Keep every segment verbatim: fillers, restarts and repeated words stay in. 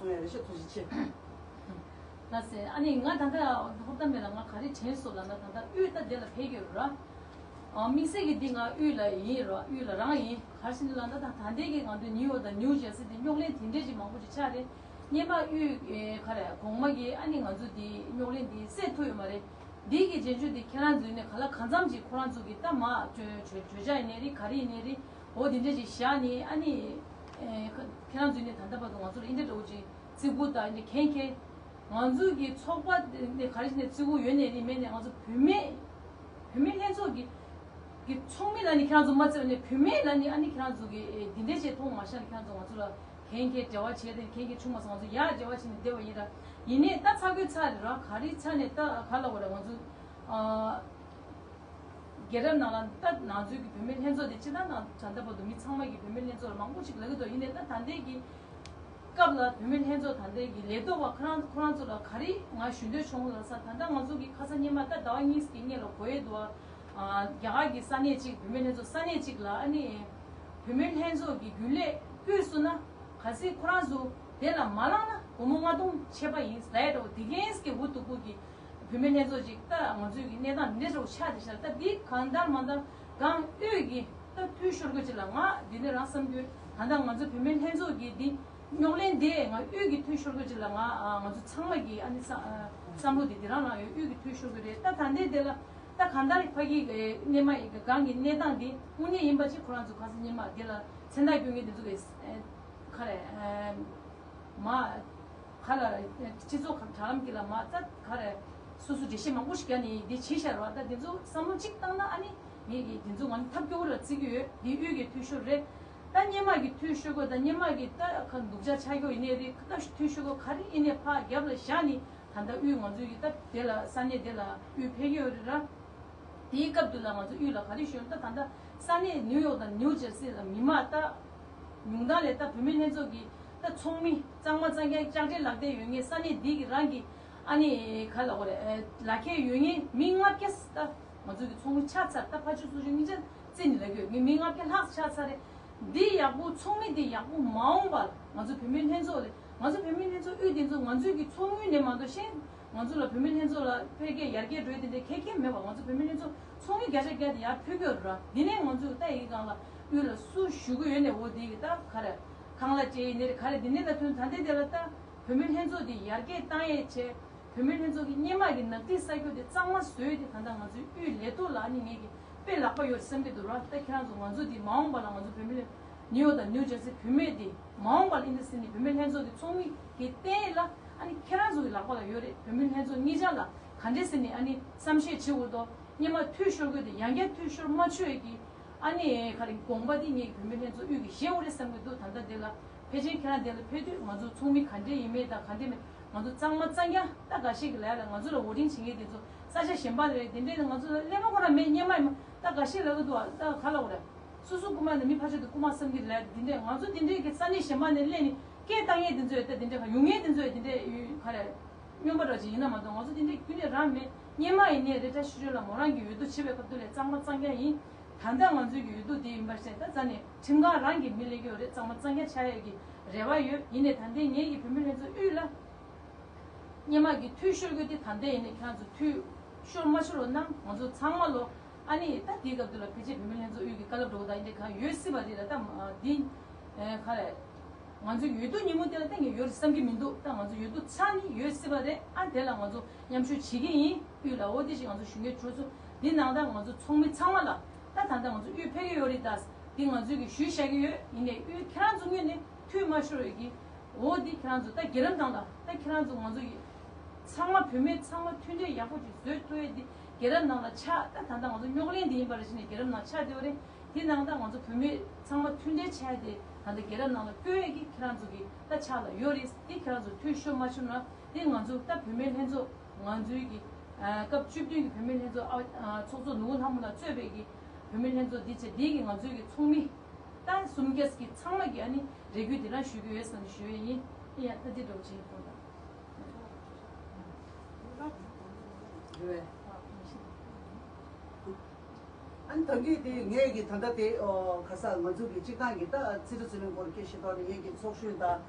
རེ་ཞིག་ཐུགས་རྗེ་ཆེ། ལགས་སེ། ཨ་ནི་ང་ད་ལྟ་ཧོབ་ཏ་མེད་ལ། ང་ག་རེ་དྲན་སོང་ལབ་ན། ད་ལྟ་དབུས་ད་དེ་ལ་ཕེབས་ཀྱི་ཡོད་ར། ཨ། དམིགས་བསལ་གྱི་འདི་ང་དབུས་ལ་ཡིན་ར། དབུས་ལ་རང་ཡིན། ག་རེ་ཟེར་ན་ལབ་ན། ད་ད་ལྟའི་གི་ང་ཚོའི་ནིའུ་ཡོག་དང་ནིའུ་ཇར་སི་འདི་རྙོག་གླེང་དེ་འདྲས་ཅིག་མང་པོ་ཅིག་ཆགས་རེད། སྔོན་མ་དབུས་ག་རེ་གོང་མ་གིས་ཨ་ནི་ང་ཚོ་འདི་རྙོག་གླེང་འདི་སེལ་ཐུབ་ཡོད་མ་རེད། འདི་གི་རྗེས་འཇུག་འདི་ཁྱེད་རང་ཚོ་ནས་ག་ལ་གང་འཚམ་ཅིག་ཁོ་རང་ཚོ་གིས་ད་མ་གྲོས་གྲོས་གྲོས་འཆར་ཡིན་ནའི་རེད། ག་རེ་ཡིན་ནའི་རེད། འོ་འདི་འདྲས་ཅིག་བཞག་ནས། ཨ་ནི་ཨེ་ཁ་ཁྱེད་རང་ཚོ་ནས་ད་ལྟ་བར་དུ་ང་ཚོ་ལ་འདི་འདྲས་འདྲ་བོ་ཅིག་བརྩི་བཀུར་དང་འདི་འདྲས་གན་ཁེ། ང་ཚོ་གི་ཚོགས་པ་འདི་ག་རེ་བྱས་ནས་བརྩི་བཀུར་ཡོད་ནའི་རེད། མེད་ནའི་ང་ཚོ་བུད་མེད་བུད་མེད་ལྷན་ཚོགས་ཀྱི་གི་ཚོགས་མི་ལ་ནི་ཁྱེད་རང་ཚོ་མ་བརྩི་བ་ནས། བུད་མེད་ལ་ནི་ཨ་ནི་ཁྱེད་རང་ཚོ་གི་ཨེ་འདི་འདྲས་བྱས་མཐོང་མ་ཤག་ནས། ཁྱེད་རང་ཚོ་ང་ཚོ་ལ་གན་ཁེ་འབྲེལ་བ་བྱས་ཏེ། གན་ཁེ་བྱུང་མ་སོང་། ང་ཚོ་ཡར་འབྲེལ་བ་བྱས་ནས་བསྡད་པ་ཡིན་ར། ཡིན་ནའི་ད་ཚ་གོས་ཚ་རེད་ར། ག་རེ་ཚ་ནས་ད་ག་ལ་འོ་ར། ང་ཚོ་ཨ་རྒྱལ་རབས་ནང་ལ་ད་ང་ཚོའི་གི་བུད་མེད་ལྷན་ཚོགས་དེ་སྤྱིར་བཏང་ནང་ད་ལྟ་བར་དུ་མི་ཚང་མ་གི་བུད་མེད་ལྷན་ཚོགས་ལ་མང་པོ་ཅིག་ལབ་ཀྱི་འདུག་ཡིན་ནའི་ད་ད་ལྟའི་གི་སྐབས་ལ་བུད་མེད་ལྷན་ཚོགས་ད་ལྟའི་གི་ལས་ཐོག་པ་ཁོ་རང་ཁོ་རང་ཚོ་ལ་ག་རེ་ང་ཞུ་འདོད་བྱུང་ལབ་ས། ད་ལྟ་ང་ཚོ་གི་ཁ་སང་སྔོན་མ་ད་ཟླ་བ་གཉིས་ཀྱི་སྔོན་ལ་གོ་ཡས་འདུག་ཨ། རྒྱ་གར་གྱི་ས་གནས་གཅིག་བུད་མེད་ལྷན་ཚོགས་ས་གནས་གཅིག་ལ་ཨ་ནི་བུད་མེད་ལྷན་ཚོགས་ཀྱི་རྒྱུན་ལས་བསྐོས་སོང་ན། གལ་སྲིད་ཁོ་རང་ཚོ་དེ་ལ་མ་ལངས་ན་སྒོར་མོ་ལྔ་སྟོང་ཆད་པ་ཡིན་ལབ་ཡས་འདྲ་བོ། དེ་གས་ཀྱི་འུ་སྡུག་པོ་གི་བུད་མེད་ལྷན་ཚོགས་ཅིག་ད་ང་ཚོའི་གི་གནས་སྟངས་འདི་འདྲ་བོ་ཆགས་བསྡད་ཤག་ད་འདི་གང་ལྟར་མ་ལྟར་གང་ཨུད་ཀྱི་ད་འཐུས་ཤོར་དགོས་ཅིག་ལ། ང་འདི་ནས་རང་བསམ་རྒྱུ། ད་ལྟ་ང་ཚོ་བུད་མེད་ལྷན་ཚོགས་ཀྱི་འདི་རྙོག་གླེང་འདི་ང་ཨུད་ཀྱི་འཐུས་ཤོར་དགོས་ཅིག་ལ། ང་ང་ཚོ་ཚང་མ་གི་ཨ་ནི་བསམ་བསམ་བློ་འདི་འདི་རང་རང་ཡོད། ཨུད་ཀྱི་འཐུས་ཤོར་དགོས་རེད། ད་ད་ལྟའི་འདི་ལ་ད་གང་ལྟར་ཕ་གི་གནས་མ་ཡི་གང་གི་གནས་སྟངས་འདི་དངོས་གནས་ཡིན་པ་ཅིག་ཁོ་རང་ཚོ་ཁ་སང་སྔོན་མ་འདི་ལ་མཚན་རྟགས་སྐྱོན་མཁན་འདི་ཚོ་གི་ག་རེ་མ། ག་ལ་སྤྱི་ཚོགས་དྲ་ལམ་གྱི་ལ་མ་རྩ་ག་རེ་སོ་སོ་འགྲེལ་བཤད་མང་པོ་ཞིག་བརྒྱབ་ནས་འདི་བྱས་ཤར་བ། ད་འདི་ཚོ་བསམ་བློ་གཅིག་བཏང་ན་ཨ་ནི་ངེད་ཀྱིས་འདི་ཚོ་ང་ནི་ཐབས་སྐྱོ་བོ་ལ་བརྩི་གི་ཡོད། འདི་དབུས་ཀྱི་འཐུས་ཤོར་རེད། ད་སྔོན་མ་གི་འཐུས་ཤོར་དགོས། ད་སྔོན་མ་གི་ད་ག་སྡུག་ཅག་ཆགས་ཀྱོག་ཡིན་ནའི་རེད། ད་འཐུས་ཤོར་དགོས་ག་རེ་ཡིན་ནའི་ཕར་རྒྱབ་ལ་བཞག་ནས། ད་ལྟ་དབུས་ང་ཚོའི་གི་ད་དེ་ལ་ས་གནས་དེ་ལ་དབུས་ཕེབས་ཀྱི་ཡོད་རེད་ར། དེའི་སྐབས་དུ་ལ་ང་ཚོ་དབུས་ལ་ག་རེ་ཞུས་ན། ད་ད་ལྟ་ས་གནས་ནིའུ་ཡོག་དང་ནིའུ་ཇར་སི་ལ་མི་མང་ད་ཉུང་མཐའ་ལས་ད་བུད་མེད་ལྷན་ཚོགས་ཀྱི་ད་ཚོགས་མི་གཙང་མ་གཙང་རྐྱང་ལྕགས་སྤྲེལ་ལག་དེབ་ཡོད་མཁན། ས་གནས་འདི་གི་རང་གི་ཨ་ནི་ག་ལ་གོ་རེ་ལག་ཁྱེར་ཡོད་མཁན་མི་ལྔ་བརྒྱ་ད་ང་ཚོ་གི་ཚོགས་མི་ཆགས་ཚར། ད་ཕར་ཕྱོགས་ཚུར་ཕྱོགས་གཉིས་ཆ་རྩིས་ནས་ལབ་ཀྱི་ཡོད། མི་མི་ལྔ་བརྒྱ་ལྷག་ཆགས་ཚར་རེད། འདི་ཡག་པོ་ཚོགས་མི་འདི་ཡག་པོ་མ་འོངས་པར་ང་ཚོ་བུད་མེད་ལྷན་ཚོགས་ལས། ང་ཚོ་བུད་མེད་ལྷན་ཚོགས་དབུས་དེ་ཚོ་ང་ཚོའི་གི་ཚོགས་དངུལ་ནས་མ་གཏོགས་གཞན་ང་ཚོ་ལ་བུད་མེད་ལྷན་ཚོགས་ལ་འཕེལ་རྒྱས་ཡར་རྒྱས་འགྲོ་ཡ་དེ་འདྲའི་གལ་གལ་མེད་པ། ང་ཚོ་བུད་མེད་ལྷན་ཚོགས་ཚོགས་དངུལ་བརྒྱ་ཆ་བརྒྱ་དེ་ཡར་ཕུལ་གྱི་ཡོད་རེད་ར། འདི་ནས་ང་ཚོས་ད་ཡི་གང་ལ་དབུས་ལ་སུ་ཞུ་གི་ཡོད་ནས། འོ་དེ་གི་ད་ག་རེ་ཁང་གླ་སྤྲད་ཡིན་ནའི་རེད། ག་རེ་འདི་ནས་ལ་ཐོན། ད་ལྟའི་དེ་ལ་ད་བུད་མེད་ལྷན་ཚོགས་དེ་ཡར་རྒྱས་བཏང་ཡས་བྱས། བུད་མེད་ལྷན་ཚོགས་ཀྱི་སྔོན་མ་གི་ནག་ཐིག་ས་ཁྱོ་དེ་གཙང་མ་བཟོས་ཏེ། ད་ལྟ་ང་ཚོའི་དབུས་ལས་ཐོག་ལ་ཨ་ནི་ངེད་ཀྱི་དཔེ་ལག་པ་ཡོད་བསམ་གྱི་འདུག་ར། ད་ཁྱེད་རང་ཚོ་ང་ཚོ་འདི་མ་འོངས་པ་ལ་ང་ཚོ་བུད་མེད་ནིའུ་ཡོག་དང་ནིའུ་ཇར་སི་བུད་མེད་འདི་མ་འོངས་པ་ལ་ཨིན་ད་སི་ནི་བུད་མེད་ལྷན་ཚོགས་ཀྱི་ཚོགས་མི་གི་རྟེན་ལ་ཨ་ནི་ཁྱེད་རང་ཚོ་གི་ལག་པ་ལ་ཡོད་རེད། བུད་མེད་ལྷན་ཚོགས་གཉིས་ཆ་ལ་ག་འདྲས་ཟེར་ནས་ཨ་ནི་བསམ་ཤེས་བྱེད་དགོས་དོ། སྔོན་མ་འཐུས་ཤོར་དགོས་དེ་ཡང་བསྐྱར་འཐུས་ཤོར་མ་བྱུང་ཡས་ཀྱི་ཨ་ནི་ག་རེ་དགོངས་པ་འདི་ངེད་ཀྱི་བུད་མེད་ལྷན་ཚོགས་དབུས་ཀྱི་བཞེས་འོ་རེད་བསམ་གྱི་འདུག་ད་ལྟ་འདི་ལ་ཕལ་ཆེར་ཁྱེད་རང་དེ་ལ་ཕེབས་དུས་ང་ཚོ་ཚོགས་མི་ག་འདྲས་ཡིན་མིན་དང་ག་འདྲས་མིན། ང་ཚོ་གཙང་མ་གཙང་རྐྱང་ད་འགའ་ཤས་ཀྱི་ལས་ལ་ང་ཚོ་ལ་ཝོ་ཊིང་བྱེད་མཁན་དེ་ཚོ་ས་ཆ་གཞན་པ་ལ་རེད། དེ་འདྲས་ང་ཚོ་ལ་སླེབས་མ་ཁོ་རང་མེད། སྔོན་མ་ཡིན་མ་ད་འགའ་ཤས་ལབ་ཀྱི་འདུག་ད་ག་ལ་འོ་རེད། སོ་སོ་རྐུ་མ་ནས་མི་ཕར་ཕྱོགས་དུ་རྐུ་མ་བསམ་གྱི་ལས་དེ་འདྲས། ང་ཚོ་དེ་འདྲས་ཀྱི་ས་གནས་གཞན་པ་ནས་སླེབས་ནས་སྐད་བཏང་མཁན་དེ་ཚོ་ཡོད། ད་དེ་འདྲས་ག་ཡོང་མཁན་དེ་ཚོ་ཡོད། དེ་འདྲས་ཡོད་ག་རེད། སྨྱོན་པ་འདྲ་ཅིག་ཡིན་ན་མ་གཏོགས་ང་ཚོ་དེ་འདྲས་ཁྱོན་ནས་རང་མེད། སྔོན་མ་ཡིན་ནའི་རེད། ད་ཕྱི་རོལ་ལ་མོ་རང་གི་འོས་བསྡུ་བྱེད་པའི་སྐབས་དུ་ལས་གཙང་མ་གཙང་རྐྱང་ཡིན། ད་ལྟ་ང་ཚོའི་གི་འོས་བསྡུ་དེ་ཡིན་པ་ཞིག་ད་རྩ་ནས་ཁྲིམས་ཁང་རང་གི་མི་སླེབས་ཀྱི་ཡོད་རེད། གཙང་མ་གཙང་རྐྱང་ཆགས་ཡས་ཀྱི་རེ་བ་ཡོད། ཡིན་ནའི་ད་ལྟའི་ངེད་ཀྱི་བུད་མེད་ལྷན་ཚོགས་དབུས་ལ་སྔོན་མ་གི་འཐུས་ཤོར་དགོས་དེ་ད་ལྟ་ཡིན་ནའི་ཁྱེད་རང་ཚོ་འཐུས་ཤོར་མ་ཤོར་བ་གནང་། ང་ཚོ་ཚང་མ་ལོ་ཨ་ནི་ད་དེའི་སྐབས་དུ་ལ་ཕལ་ཆེར་བུད་མེད་ལྷན་ཚོགས་དབུས་ཀྱི་བཀའ་སློབ་འགྲོ་བ་དང་ཡིན་དེ་གང་ཡོད་སྲིད་པ་རེད་ལ། ད་འདི་ག་རེ། ང་ཚོའི་འོས་བསྡུ་ཉིན་མོ་དེ་ལ་ད་ངས་ཡོད་རེད་བསམ་གྱི་མི་འདུག་ད་ང་ཚོ་འོས་བསྡུ་ཚར་ནས་ཡོད་སྲིད་པ་རེད། ཨ་དེ་ལ་ང་ཚོ་མཉམ་ཞུགས་བྱེད་ཀྱི་ཡིན། དབུས་ལ་འོ་དེ་ཞིག་ང་ཚོ་ཞུ་མཁན་གྲོས་ཚོགས་འདི་ནང་ད་ང་ཚོ་ཚོགས་མི་ཚང་མ་ལ་ད་ད་ལྟ་ང་ཚོ་དབུས་ཕེབས་ཀྱི་ཡོད་རེད། ད་འདི་ང་ཚོའི་གི་ཞུས་བཞག་གི་ཡོད། ཡིན་ནའི་དབུས་ཁྱེད་རང་ཚོ་ངོས་ནས་འཐུས་མ་ཤོར་བའི་གི་འོ་འདི་ཁྱེད་རང་ཚོ་ད་རྒྱལ་རབས་ནང་ལ་ད་ཁྱེད་རང་ཚོ་ང་ཚོ་ཡི་ཚང་མ་བུད་མེད་ཚང་མ་མཐུན་སྒྲིལ་ཡག་པོ་ཅིག་བཟོས་ཐུབ་ཡས་འདི་རྒྱལ་རབས་ནང་ལ་ཆགས། ད་ད་ལྟ་ང་ཚོ་རྙོག་གླེང་འདི་ཡིན་པ་རེད་ཟེར་ནས་རྒྱལ་རབས་ནང་ཆགས་བསྡད་པ་རེད། དེ་ནང་ད་ང་ཚོ་བུད་མེད་ཚང་མ་མཐུན་སྒྲིལ་བྱས་ཏེ་ད་ལྟ་རྒྱལ་རབས་ནང་ལ་བསྐྱོད་ཡས་ཀྱི་ཁྱེད་རང་ཚོ་གི་ད་ཕྱག་ལ་ཡོད་རེད། དེ་ཁྱེད་རང་ཚོ་འཐུས་ཤོར་མ་ཤོར་ན། དེ་ང་ཚོ་ད་བུད་མེད་ལྷན་ཚོགས་ང་ཚོའི་གི་ཨ་སྐབས་བཅུ་བདུན་གྱི་བུད་མེད་ལྷན་ཚོགས་ཨ་ཨ་ཚོགས་གཙོ་ནོར་བུ་ལྷ་མོ་ལགས་གཙོས་པའི་གི་བུད་མེད་ལྷན་ཚོགས་འདི་བྱས། འདི་གི་ང་ཚོའི་གི་ཚོགས་མི་ད་གསུམ་བརྒྱ་གི་ཚང་མ་གི་ཨ་ནི་རེ་སྐུལ་འདི་རང་ཞུ་གི་ཡོད་བསམ་ཞུ་ཡས་ཡིན། ཡ་ད་འདི་འདྲ་བོ་བྱེད་ཡིན་ཁོང་དང་། རེད་བས། ཨ་ནི་ད་གིན་དེ་ངས་ཀྱི་ད་ལྟ་དེ་ཨོ་ཁ་ས་ང་ཚོ་གི་སྤྱི་བཏང་གི་ད་ཕྱི་དྲིལ་ཟུར་ལེན་སྐོར་སྐད་ཆ་ཐོག་ནས་ངས་ཀྱི་ཚོགས་ཞུགས་དང་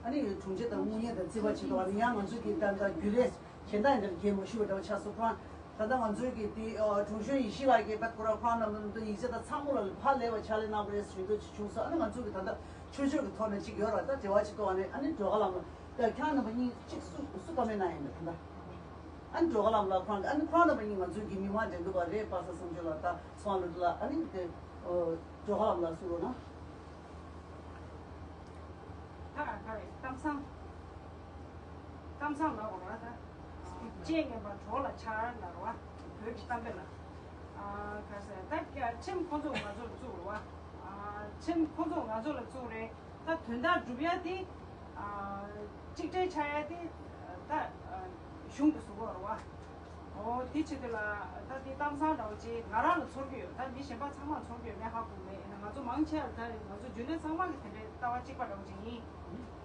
ཨ་ནི་དྲུང་ཆེ་དང་དངུལ་གཉེར་དང་རྩིས་པ་བྱེད་དོ། ཨ་ནི་ཡང་ང་ཚོ་གི་ད་ལྟ་རྒྱུན་ལས་གཞན་དག་འདིར་རྒྱན་མ་ཞུ་བ་འདྲ་བ་ཆགས་སོང་། ཁོ་རང་ད་ལྟ་ང་ཚོའི་གི་དེ་དྲུང་གཞོན་ཡེ་ཤེས་ལགས་ཀྱིས་ད་ཁོ་རང་ཁོ་རང་རྣམ་པ་ཡིག་ཆ་དང་ཚང་མ་ལ་ཕར་ལས་པ་ཕྱག་ལས་གནང་དགོས་རེད་ཞུ་འདོད་ཅིག་བྱུང་སོང་། ཨ་ནི་ང་ཚོ་གི་ད་ལྟ་ཆོས་ཕྱོགས་ཀྱི་ཐོག་ནས་ཅིག་ཡོད་ར། ད་འབྲེལ་བ་ཅིག་གཏོང་། ཨ་ནི་ཨ་ནི་སྒྲོལ་དཀར་ལགས་ལ་ད་ཁྱེད་རང་རྣམ་པ་གཉིས་ཅིག་སུ་སུ་ཀ་མེད་ན་ཡིན་ད་ད་ལྟ། ཨ་ནི་སྒྲོལ་དཀར་ལགས་ལ་ཁོ་རང་ཨ་ནི་ཁོ་རང་རྣམ་པ་གཉིས་ང་ཚོའི་གི་མི་མང་འགྲན་བསྡུར་བ་རེད། པ་སངས་སམ་ཆོས་ལགས་དང་སོང་ལུ་ལགས། ཨ་ནི་དེ་སྒྲོལ་དཀར་ལགས་ལ་གསུང་རོགས་གནང་། ད་ག་རེ་གཏམ་བཟང་། གཏམ་བཟང་ལབ་དགོས་རེད་ད། སྤྱན་ངན་པ་གྲོགས་ལ་ཆགས་ལབ་རེད་བ། བོད་ཀྱི་གཏམ་དཔེ་ལ། ཨ་ག་ཟེར་ད་ཁྲིམས་ཁོ་ཚོ་ང་ཚོ་ལ་བཙུགས་རེད་བ། ཨ་ཁྲིམས་ཁོ་ཚོ་ང་ཚོ་ལ་བཙུགས་རེད། ད་དོན་དག་སྒྲུབ་ཡ་དེ། ཨ་གཅིག་སྒྲིལ་ཆགས་ཡ་དེ། ད་ཨ་གཞུང་གི་བཟོ་དགོས་རེད་བ། ཨོ་དེ་བྱེད་དུས་ལ་ད་དེ་གཏམ་བཟང་འདྲ་བོ་ཅིག་ང་རང་ལ་ཚོར་གྱི་ཡོད། ད་མི་གཞན་པ་ཚང་མར་ཚོར་གྱི་ཡོད་མེད་ཧ་གོ་མེད། ཡིན་ན་ང་ཚོ་མང་ཆེ་བ་ད་ང་ཚོ་རྒྱུན་ལས་ཚང་མ་གི་དེ་འདྲའི་ལྟ་བ་གཅིག་པ་འདྲ་བོ་ཅིག་ཡིན།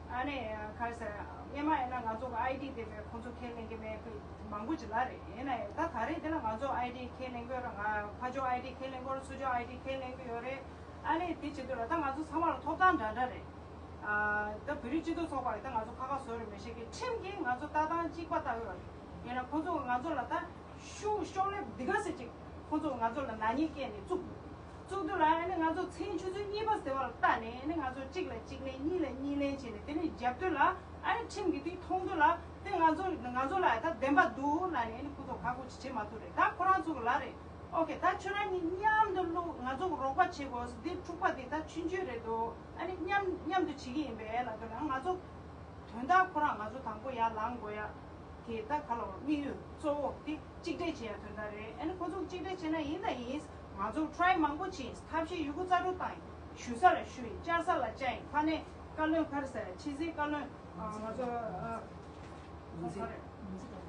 ཨ་ནི་ག་རེ་ཟེར། སྔོན་མ་ཡིན་ན་ང་ཚོ་གི་ཨའི་ཌི་དེ་བས་ཁོང་ཚོ་ཁས་ལེན་གྱི་མེད། ཁོ་མང་པོ་ཅིག་ལབ་རེད། ཡིན་ན་ཡང་ད་ད་རེས་དེ་ལ་ང་ཚོ་ཨའི་ཌི་ཁས་ལེན་དགོས་རེད། ང་ཕར་ཕྱོགས་ཨའི་ཌི་ཁས་ལེན་དགོས་རེད། ཚུར་ཕྱོགས་ཨའི་ཌི་ཁས་ལེན་གྱི་ཡོད་རེད། ཨ་ནི་དེ་བྱེད་དུས་ལ་ད་ང་ཚོ་ཚང་མ་ལ་ཐོབ་ཐང་འདྲ་འདྲ་རེད། ཨ་ད་བོད་རིགས་སྤྱི་མཐུན་ཚོགས་པ་ཡིས་ད་ང་ཚོ་ཁ་ཁ་བཟོ་རེད་མི་ཤེས་ཀི། ཁྲིམས་ཀྱིས་ང་ཚོ་ལྟ་སྟངས་གཅིག་པ་ལྟ་གི་ཡོད་རེད། ཡིན་ན་ཁོང་ཚོ་ང་ཚོ་ལ་ད་ཤུགས་ཤོག་ལེབ་འདི་ག་ཟེར་ཅིག་ཁོང་ཚོ་ང་ཚོ་ལ་ནག་ཉེས་བཀལ་ནས་བཙུགས་འདུག་བཙུགས་དུས་ལ་ཨ་ནི་ང་ཚོ་མཚན་ཆུ་ཚོད་གཉིས་པ་ཟེར་བ་ལ་ལྟ་ནས་ཨ་ནི་ང་ཚོ་གཅིག་ལ་གཅིག་ལན་གཉིས་ལ་གཉིས་ལན་བྱས་ནས་དེ་ནས་རྒྱབ་དུས་ལ་ཨ་ནི་ཁྲིམས་ཀྱིས་དེ་མཐོང་དུས་ལ་དེ་ང་ཚོ་ང་ཚོ་ལ་ད་བདེན་པ་འདུག་ལབ་ནས་ཨ་ནི་ཁོང་ཚོ་ཁག་པོ་ཅིག་བྱེད་མ་ཐུབ་རེད། ད་ཁོ་རང་ཚོ་གི་ལབ་རེད། ཨོ་ཁེ། ད་ཁྱོད་རང་གཉིས་མཉམ་དུ་བླུག་ང་ཚོ་གི་རོགས་པ་བྱེད་དགོས། འདི་འཁྲུག་པ་འདི་ད་ཆུང་ཆུང་རེད་འདུག་ཨ་ནི་མཉམ་མཉམ་དུ་བྱེད་ཀྱི་ཡིན་པས་ལབ་དུས་ལ་ང་ཚོ་དོན་དག་ཁོ་རང་ང་ཚོ་དང་པོ་ཡར་ལངས་དགོས་ཡ། དེ་ད་ག་ལ་བ་དམིགས་ཡུལ་གཙོ་བོ་དེ་གཅིག་སྒྲིལ་བྱེད་ཡ་དོན་དག་རེད། ཨ་ནི་ཁོ་ཚོ་གཅིག་སྒྲིལ་བྱེད་ན་ཡིན་དང་ཡིན། ང་ཚོ་ཊ་རའི་མང་པོ་བྱས། ཐབས་ཤེས་ཡོད་རྒུ་རྩལ་སྤྲུགས་བཏང་ཡིན། ཞུ་ས་ལ་ཞུ་ཡིན། བཅར་ས་ལ་བཅར་ཡིན། ཕ་ནས་བཀའ་བློན་ག་རེ་ཟེར། ཕྱི་སྲིད་བཀའ་བློན་ང་ཚོ་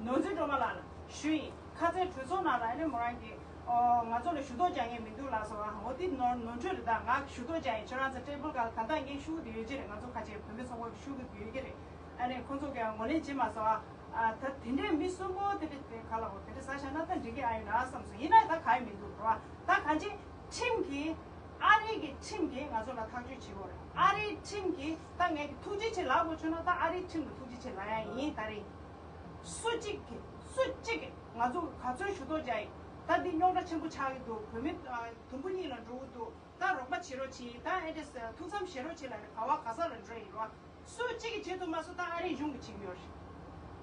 ནོར་འཛིན་སྒྲོལ་མ་ལགས་ལ་ཞུ་ཡིན། ཁ་ཚན་གྲོས་ཚོགས་ནང་ལ་ཨ་ནི་མོ་རང་གིས་ཨོ་ང་ཚོ་ལ་ཞུ་གཏུག་རྒྱག་མཁན་མི་འདུག་ལབ་སོང་། ཨ་འོ་དེ་ནོར་ནོར་འཁྲུལ་རེད། ད་ང་ཞུ་གཏུག་རྒྱག་ཡིན། ཁྱོད་རང་ཚོ་ཊེ་བལ་སྒང་ལ་ད་ལྟ་ངས་ཞུ་གི་ཡོད་ཀྱི་རེད། ང་ཚོ་ཁ་ཆེ་བོད་མི་ཚོགས་པ་གི་ཞུ་གི་ཡོད་ཀྱི་རེད། ཨ་ནི་ཁོང་ཚོ་གིས་ངོས་ལེན་བྱེད་མ་སོང་། ཨ་ད་དེ་འདྲའི་མི་གསུམ་པོ་དེ་འདྲ་དེ་ག་ལ་འོ་དེ་འདྲ་ཟ་བཞག་ན་ད་འགྲིག་གི་ཨ་ཡོད་ན་བསམ་སོང་། ཡིན་ན་ད་ག་ཡི་མི་འདུག་རེད་བ། ད་གང་ཅི་ཁྲིམས་ཀྱིས་ཨ་རི་གི་ཁྲིམས་ཀྱིས་ང་ཚོ་ལ་ཐག་གཅོད་བྱེད་དགོས་རེད། ཨ་རིའི་ཁྲིམས་ཀྱིས་ད་ངས་ཀྱི་ཐུགས་རྗེ་ཆེ་ལབ་དགོས་བྱུང་ན་ད་ཨ་རིའི་ཁྲིམས་ལ་ཐུགས་རྗེ་ཆེ་ལབ་ཡ་ཡིན། ད་རེད། སུ་གཅིག་གིས་སུ་གཅིག་གིས་ང་ཚོ་ག་ཚོད་ཞུ་གཏུག་བྱ་ཡིན། ད་འདི་རྙོག་དྲ་ཆེན་པོ་ཆགས་ཀྱི་འདུག་བོད་མི་དུམ་བུ་གཉིས་ལ་འགྲོ་གི་འདུག་ད་རོགས་པ་བྱེད་རོགས་བྱེད། ད་ཨེ་འདྲས་ཐུགས་བསམ་བཞེས་རོགས་བྱེད་ལབ་ནས་ག་བ་ག་ས་ལ་འགྲོ་ཡིན་རོགས། སུ་གཅིག་གིས་བྱེད་ཐུབ་མ་སོང་། ད་ཨ་རིའི་གཞུང་གིས་བྱེད་ཀྱི་ཡོད་རེད།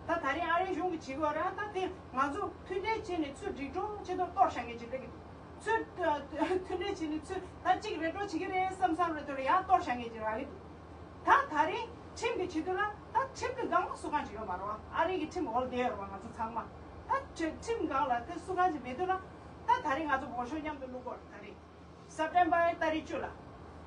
ད་ད་རིང་ཨ་རིའི་གཞུང་གིས་བྱེད་ཀྱི་ཡོད་རེད། ད་དེ་ང་ཚོ་མཐུན་སྒྲིལ་བྱས་ནས་ཚུར་འགྲིག་འགྲོ་བྱེད་དུ་གཏོར་བཞག་མཁན་ཅིག་རེད་ཀྱི་འདུག་ཚུར་མཐུན་སྒྲིལ་བྱས་ནས་ཚུར་ད་གཅིག་རེ་འགྲོ་བྱེད་ཀྱི་རེད་བསམ་བསམ་རེད་དུ་རེད་ཡང་གཏོར་བཞག་མཁན་ཅིག་རག་གི་འདུག་ད་ད་རིང་ཁྲིམས་ཀྱིས་བྱེད་དུས་ལ་ད་ཁྲིམས་ཀྱི་སྒང་ལ་སུ་གང་ཅིག་ཡོད་མ་རེད་བ། ཨ་རི་གི་ཁྲིམས་འོག་ལ་བསྡད་ཡོད་རེད་བ། ང་ཚོ་ཚང་མ་ད་ཁྲིམས་སྒང་ལ་དེ་སུ་གང་ཅིག་མེད་དུས་ལ་ད་ད་རིང་ང་ཚོ་འོས་ཤོག་མཉམ་དུ་བླུག་དགོས་རེད། ད་རིང་སེབ་ཊེམ་པར་ཏ་རིག་བཅུ་ལ།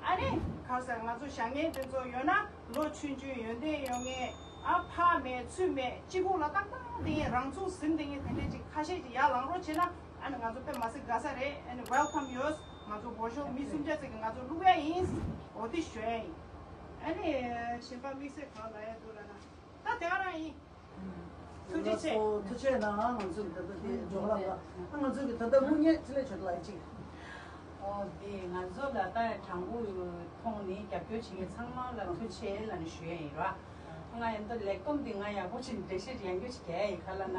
ཨ་ནི་གང་ཟེར་ང་ཚོ་བཞག་མཁན་དེ་ཚོ་ཡོད་ན་ལོ་ཆུང་ཆུང་ཡོན་ཏན་ཡོད་མཁན། ཨ་ཕ་མེད་ཚུལ་མེད་གཅིག་པུ་ལ་ཏག་ཏག་དེ་ཡིན་རང་ཚུགས་ཟིན་དེ་ཡིན་དེ་འདྲས་ཅིག་ཁ་ཤས་ཅིག་ཡར་ལངས་རོགས་བྱས་ན་ཨ་ནི་ང་ཚོ་དཔེ་མ་སྲིད་དགའ་ས་རེད། ཨ་ནི་ཝེལ་ཀམ་ཡོད། ང་ཚོ་འོས་ཤོག་མི་སུམ་བརྒྱ་ཙམ་གྱིས་ང་ཚོ་བླུག་ཡ་ཡིན། འོ་དེ་ཞུ་ཡ་ཡིན། ཨ་ནི་གཞན་པ་དམིགས་བསལ་གང་ལབ་ཡ་འདུག་ལབ་ན་ད་དེ་ག་རང་ཡིན། ཐུགས་རྗེ་ཆེ། ལགས་སོ། ཐུགས་རྗེ་གནང་། ང་ཚོ་གི་ད་ལྟ་དེ་འགྲོ་ལ་ལ་ང་ཚོ་གི་ད་ལྟ་དངུལ་གཉེར་ཆེད་ལས་ཆོད་ལ་ཅིག་ཨོ་དེ་ང་ཚོ་ལ་ད་དྲང་པོ་མཐོང་ནས་རྒྱབ་སྐྱོར་བྱེད་མཁན་ཚང་མ་ལ་ཐུགས་རྗེ་ཆེ་ལབ་ནས་ཞུ་ཡ་ཡིན་ར། ང་ཡིན་ད་ལེགས་བསྡོམས་འདི་ང་ཡག་པོ་ཅིག་འགྲེལ་བཤད་ཡང་རྒྱུ་ཅིག་རྒྱག་ཡ་ཡིན། ག་ལ་ན་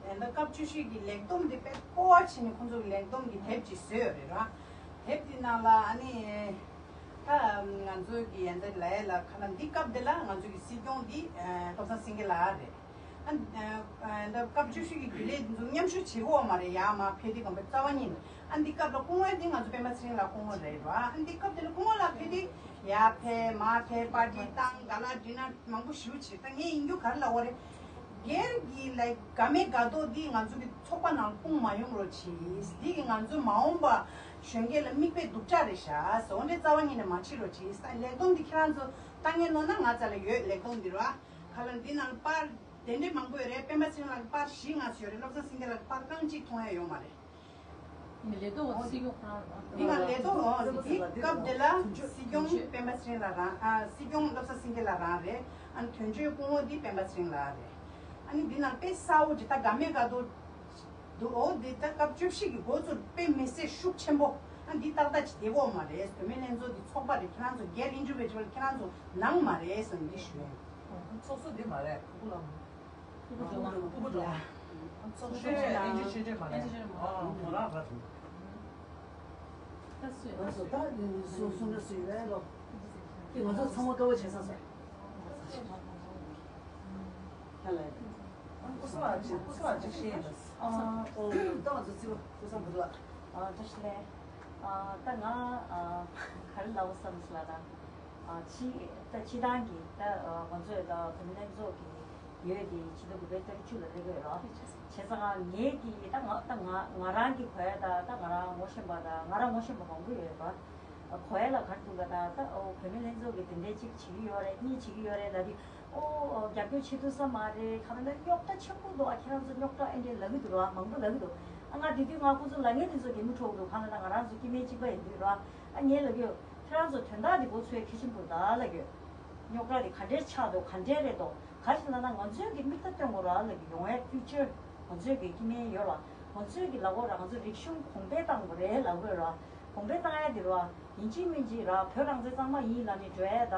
ཡིན་ད་སྐབས་བཅུ་བཞི་གི་ལེགས་བསྡོམས་འདི་དཔེ་སྐོར་བ་བྱས་ནས་ཁོང་ཚོ་གི་ལེགས་བསྡོམས་ཀྱི་དེབ་ཅིག་བཟོས་ཡོད་རེད་ར། དེབ་འདི་ནང་ལ་ཨ་ནི། ད་ང་ཚོ་གི་ཡན་ད་ལ་ཡ་ལ་ཁ་ན་འདི་སྐབས་འདི་ལ་ང་ཚོ་གི་སྲིད་སྐྱོང་འདི་བློ་བཟང་སེང་གེ་ལགས་རེད། ཨ་ད་སྐབས་བཅུ་བཞི་གི་རྒྱུན་ལས་འདི་ཚོ་མཉམ་ཞུགས་བྱེད་དགོས་བ་མ་རེད། ཡ་མ་ཕེབས་དུས་གང་པོ་རྩ་བ་ཉིད་ནས་ཨ་འདི་སྐབས་ལ་སྐུ་ངོ་འདི་ང་ཚོ་སྤེན་པ་ཚེ་རིང་ལགས་སྐུ་ངོ་རེད་ར། ཨ་འདི་སྐབས་འདི་ལ་སྐུ་ངོ་ལགས་ཕེབས་དུས་ཡ་ཕེབས་མ་ཕེབས་པར་ཏི་བཏང་ག་ལ་འདྲི་ན་མང་པོ་ཞེ་པོ་བྱེད། ད་ངས་ཡིན་རྒྱུ་ག་རེ་ལབ་དགོས་རེད། སྒེར་གྱི་ལའིག་དགའ་མེད་དགའ་མདོག་འདི་ང་ཚོ་གི་ཚོགས་པ་ནང་སྤུངས་མ་ཡོང་རོགས་གྱིས། འདི་གི་ང་ཚོ་མ་འོངས་པ་གཞོན་སྐྱེས་ལ་མིག་དཔེ་སྡུག་ཅག་རེད་ཤག་ཟེར་འོ་འདྲའི་རྩ་བ་ཉིད་ནས་མ་བྱེད་རོགས་གྱིས། ད་ལེགས་བསྡོམས་འདི་ཁྱེད་རང་ཚོ་ལྟ་མཁན་ནོར་ན་ང་རྩ་ལ་ཡོད་ལེགས་བསྡོམས་འདི་ར། ག་ལ་འདི་ནང་པར་དེ་འདྲའི་མང་པོ་ཡོད་རེད། སྤེན་པ་ཚེ་རིང་ལགས་ཀྱི་པར་བཞི་ལྔ་ཙམ་ཡོད་རེད། བློ་བཟང་སེང་གེ་ལགས་ཀྱི་པར་རྐང་གཅིག་མཐོང་ཡ་ཡོད་མ་རེད། ལས་ཐོག་སྲིད་སྐྱོང་ཁོ་རང་འདི་ང་ལས་ཐོག་འོ་འདི་སྐབས་དེ་ལ་སྲིད་སྐྱོང་སྤེན་པ་ཚེ་རིང་ལགས་རང་ཨ་སྲིད་སྐྱོང་བློ་བཟང་སེང་གེ་ལགས་རང་རེད། ཨ་ནི་དོན་གཅོད་སྐུ་ངོ་འདི་སྤེན་པ་ཚེ་རིང་ལགས་རེད། ཨ་ནི་འདི་ནང་དཔེ་གསལ་པོ་ཅིག་ད་དགའ་མེད་དགའ་མདོག་འདུག་འོ་འདི་ད་སྐབས་བཅུ་བཞི་གི་འགོ་ཚུགས་དཔེ་མི་སྲིད་ཤུགས་ཆེན་པོ། འདི་ཏག་ཏག་ཅིག་བསྡད་ཡོད་མ་རེད། བུད་མེད་ལྷན་ཚོགས་འདི་ཚོགས་པ་རེད། ཁྱེད་རང་ཚོ་སྒེར་individual ཁྱེད་རང་ཚོ་ནང་མ་རེད་ཟེར་ནས་འདི་ཞུ་ཡ་ཡིན། ཚོགས་གཙོ་འདི་མ་རེད། ཕུར་བུ་ལགས། ཕུར་བུ་འགྲོ། ཕུར་བུ་འགྲོ། ཚོགས་གཙོ་ཨེན་ཇི་ཆོས་སྒྲོན་མ་རེད། ཨ་ཁོ་རང་རེད། ད་སུ་ཡོད། ང་ཚོ་ད་གསུང་གསུང་འདྲ་སུ་ཡོད་རེད་ལོ། དེ་ང་ཚོ་ཚང་མ་དཀའ་བ་བྱས་ས་སོ། ཁྱེད་ལ། སྐུ་སྲུང་ལ་ཅིག་སྐུ་སྲུང་ལ་ཅིག་བཤད་ཡིན་ད། ཨ་ཨོ་ད་ང་ཚོ་རྩིས་པ་སྐུ་སྲུང་བུ་ལ། ཨ་བཀྲ་ཤིས་བདེ་ལེགས། ཨ་ད་ང་ཨ་ག་རེ་ལབ་བསམ་སོང་ལ་ད། ཨ་ཕྱི་ད་ཕྱི་ཐང་གི་ད་ཨ་ང་ཚོས་ད་བུད་མེད་ལྷན་ཚོགས་ཀྱི་ཡོད་དེ་ཕྱི་ཟླ་དགུ་པའི་ཏ་རིག་བཅུ་ལ་སླེབས་ཡོད་རོགས། བྱས་ཙང་ངས་ཀྱི་ད་ང་ད་ང་ང་རང་གི་གོ་ཡ་ད་ད་ང་རང་ངོ་ཤེས་པ་ད་ང་རང་ངོ་ཤེས་པ་མང་པོ་ཡོད་རོགས། གོ་ཡ་ལ་ག་རེ་འདུག་ལ་ད་ད་ཨོ་བུད་མེད་ལྷན་ཚོགས་ཀྱི་དེ་འདྲའི་གཅིག་བྱེད་ཀྱི་ཡོད་རེད། གཉིས་བྱེད་ཀྱི་ཡོད་རེད་ལབ་དུས་ཨོ་རྒྱབ་སྐྱོར་བྱེད་ཐུབ་ས་མ་རེད། གང་ལྟར་རྙོག་དྲ་ཆེན་པོ་འདུག་ཨ་ཁྱེད་རང་ཚོ་རྙོག་དྲ་ཨེ་འདྲའི་ལབ་ཀྱི་འདུག་རོགས། མང་པོ་ལབ་ཀྱི་འདུག་ཨ་ང་དེ་དུས་ང་ཁོ་ཚོ་ལབ་མཁན་དེ་ཚོ་གད་མོ་འཕྲོ་གི་འདུག་གང་ལྟར་ང་རང་ཚོ་སྐྱེ་དམན་གཅིག་པ་ཡིན་དུས་རོགས། ཨ་ངས་ལབ་ཀྱི་ཡོད། ཁྱེད་རང་ཚོ་དོན་དག་འདི་གོ་ཚོད་གལ་ཆེན་པོ་ད་ལབ་ཀྱི་ཡོད། རྙོག་དྲ་འདི་ག་འདྲའི་ཆགས་འདུག་ག་འདྲའི་རེད་འདུག་ག་ཞིག་ལབ་ན་ང་ཚོའི་གི་མིག་ལྟ་སྟོན་དགོས་ར་ལབ་ཀྱི་ཡོང་བའི་ཕིའུ་ཅར་ང་ཚོའི་གི་སྐྱེ་དམན་ཡོད་ལ། ང་ཚོའི་གི་ལབ་དགོས་ར་ང་ཚོ་རིག་གཞུང་གོང་འཕེལ་བཏང་དགོས་རེད་ལབ་དགོས་ར། གོང་འཕེལ་བཏང་ཡ་འདི་ར་ཡིན་གཅིག་མིན་གཅིག་ར་བོད་རང་བཙན་གཙང་མ་ཡིན་ལབ་ནས་འགྲོ་ཡ་ད་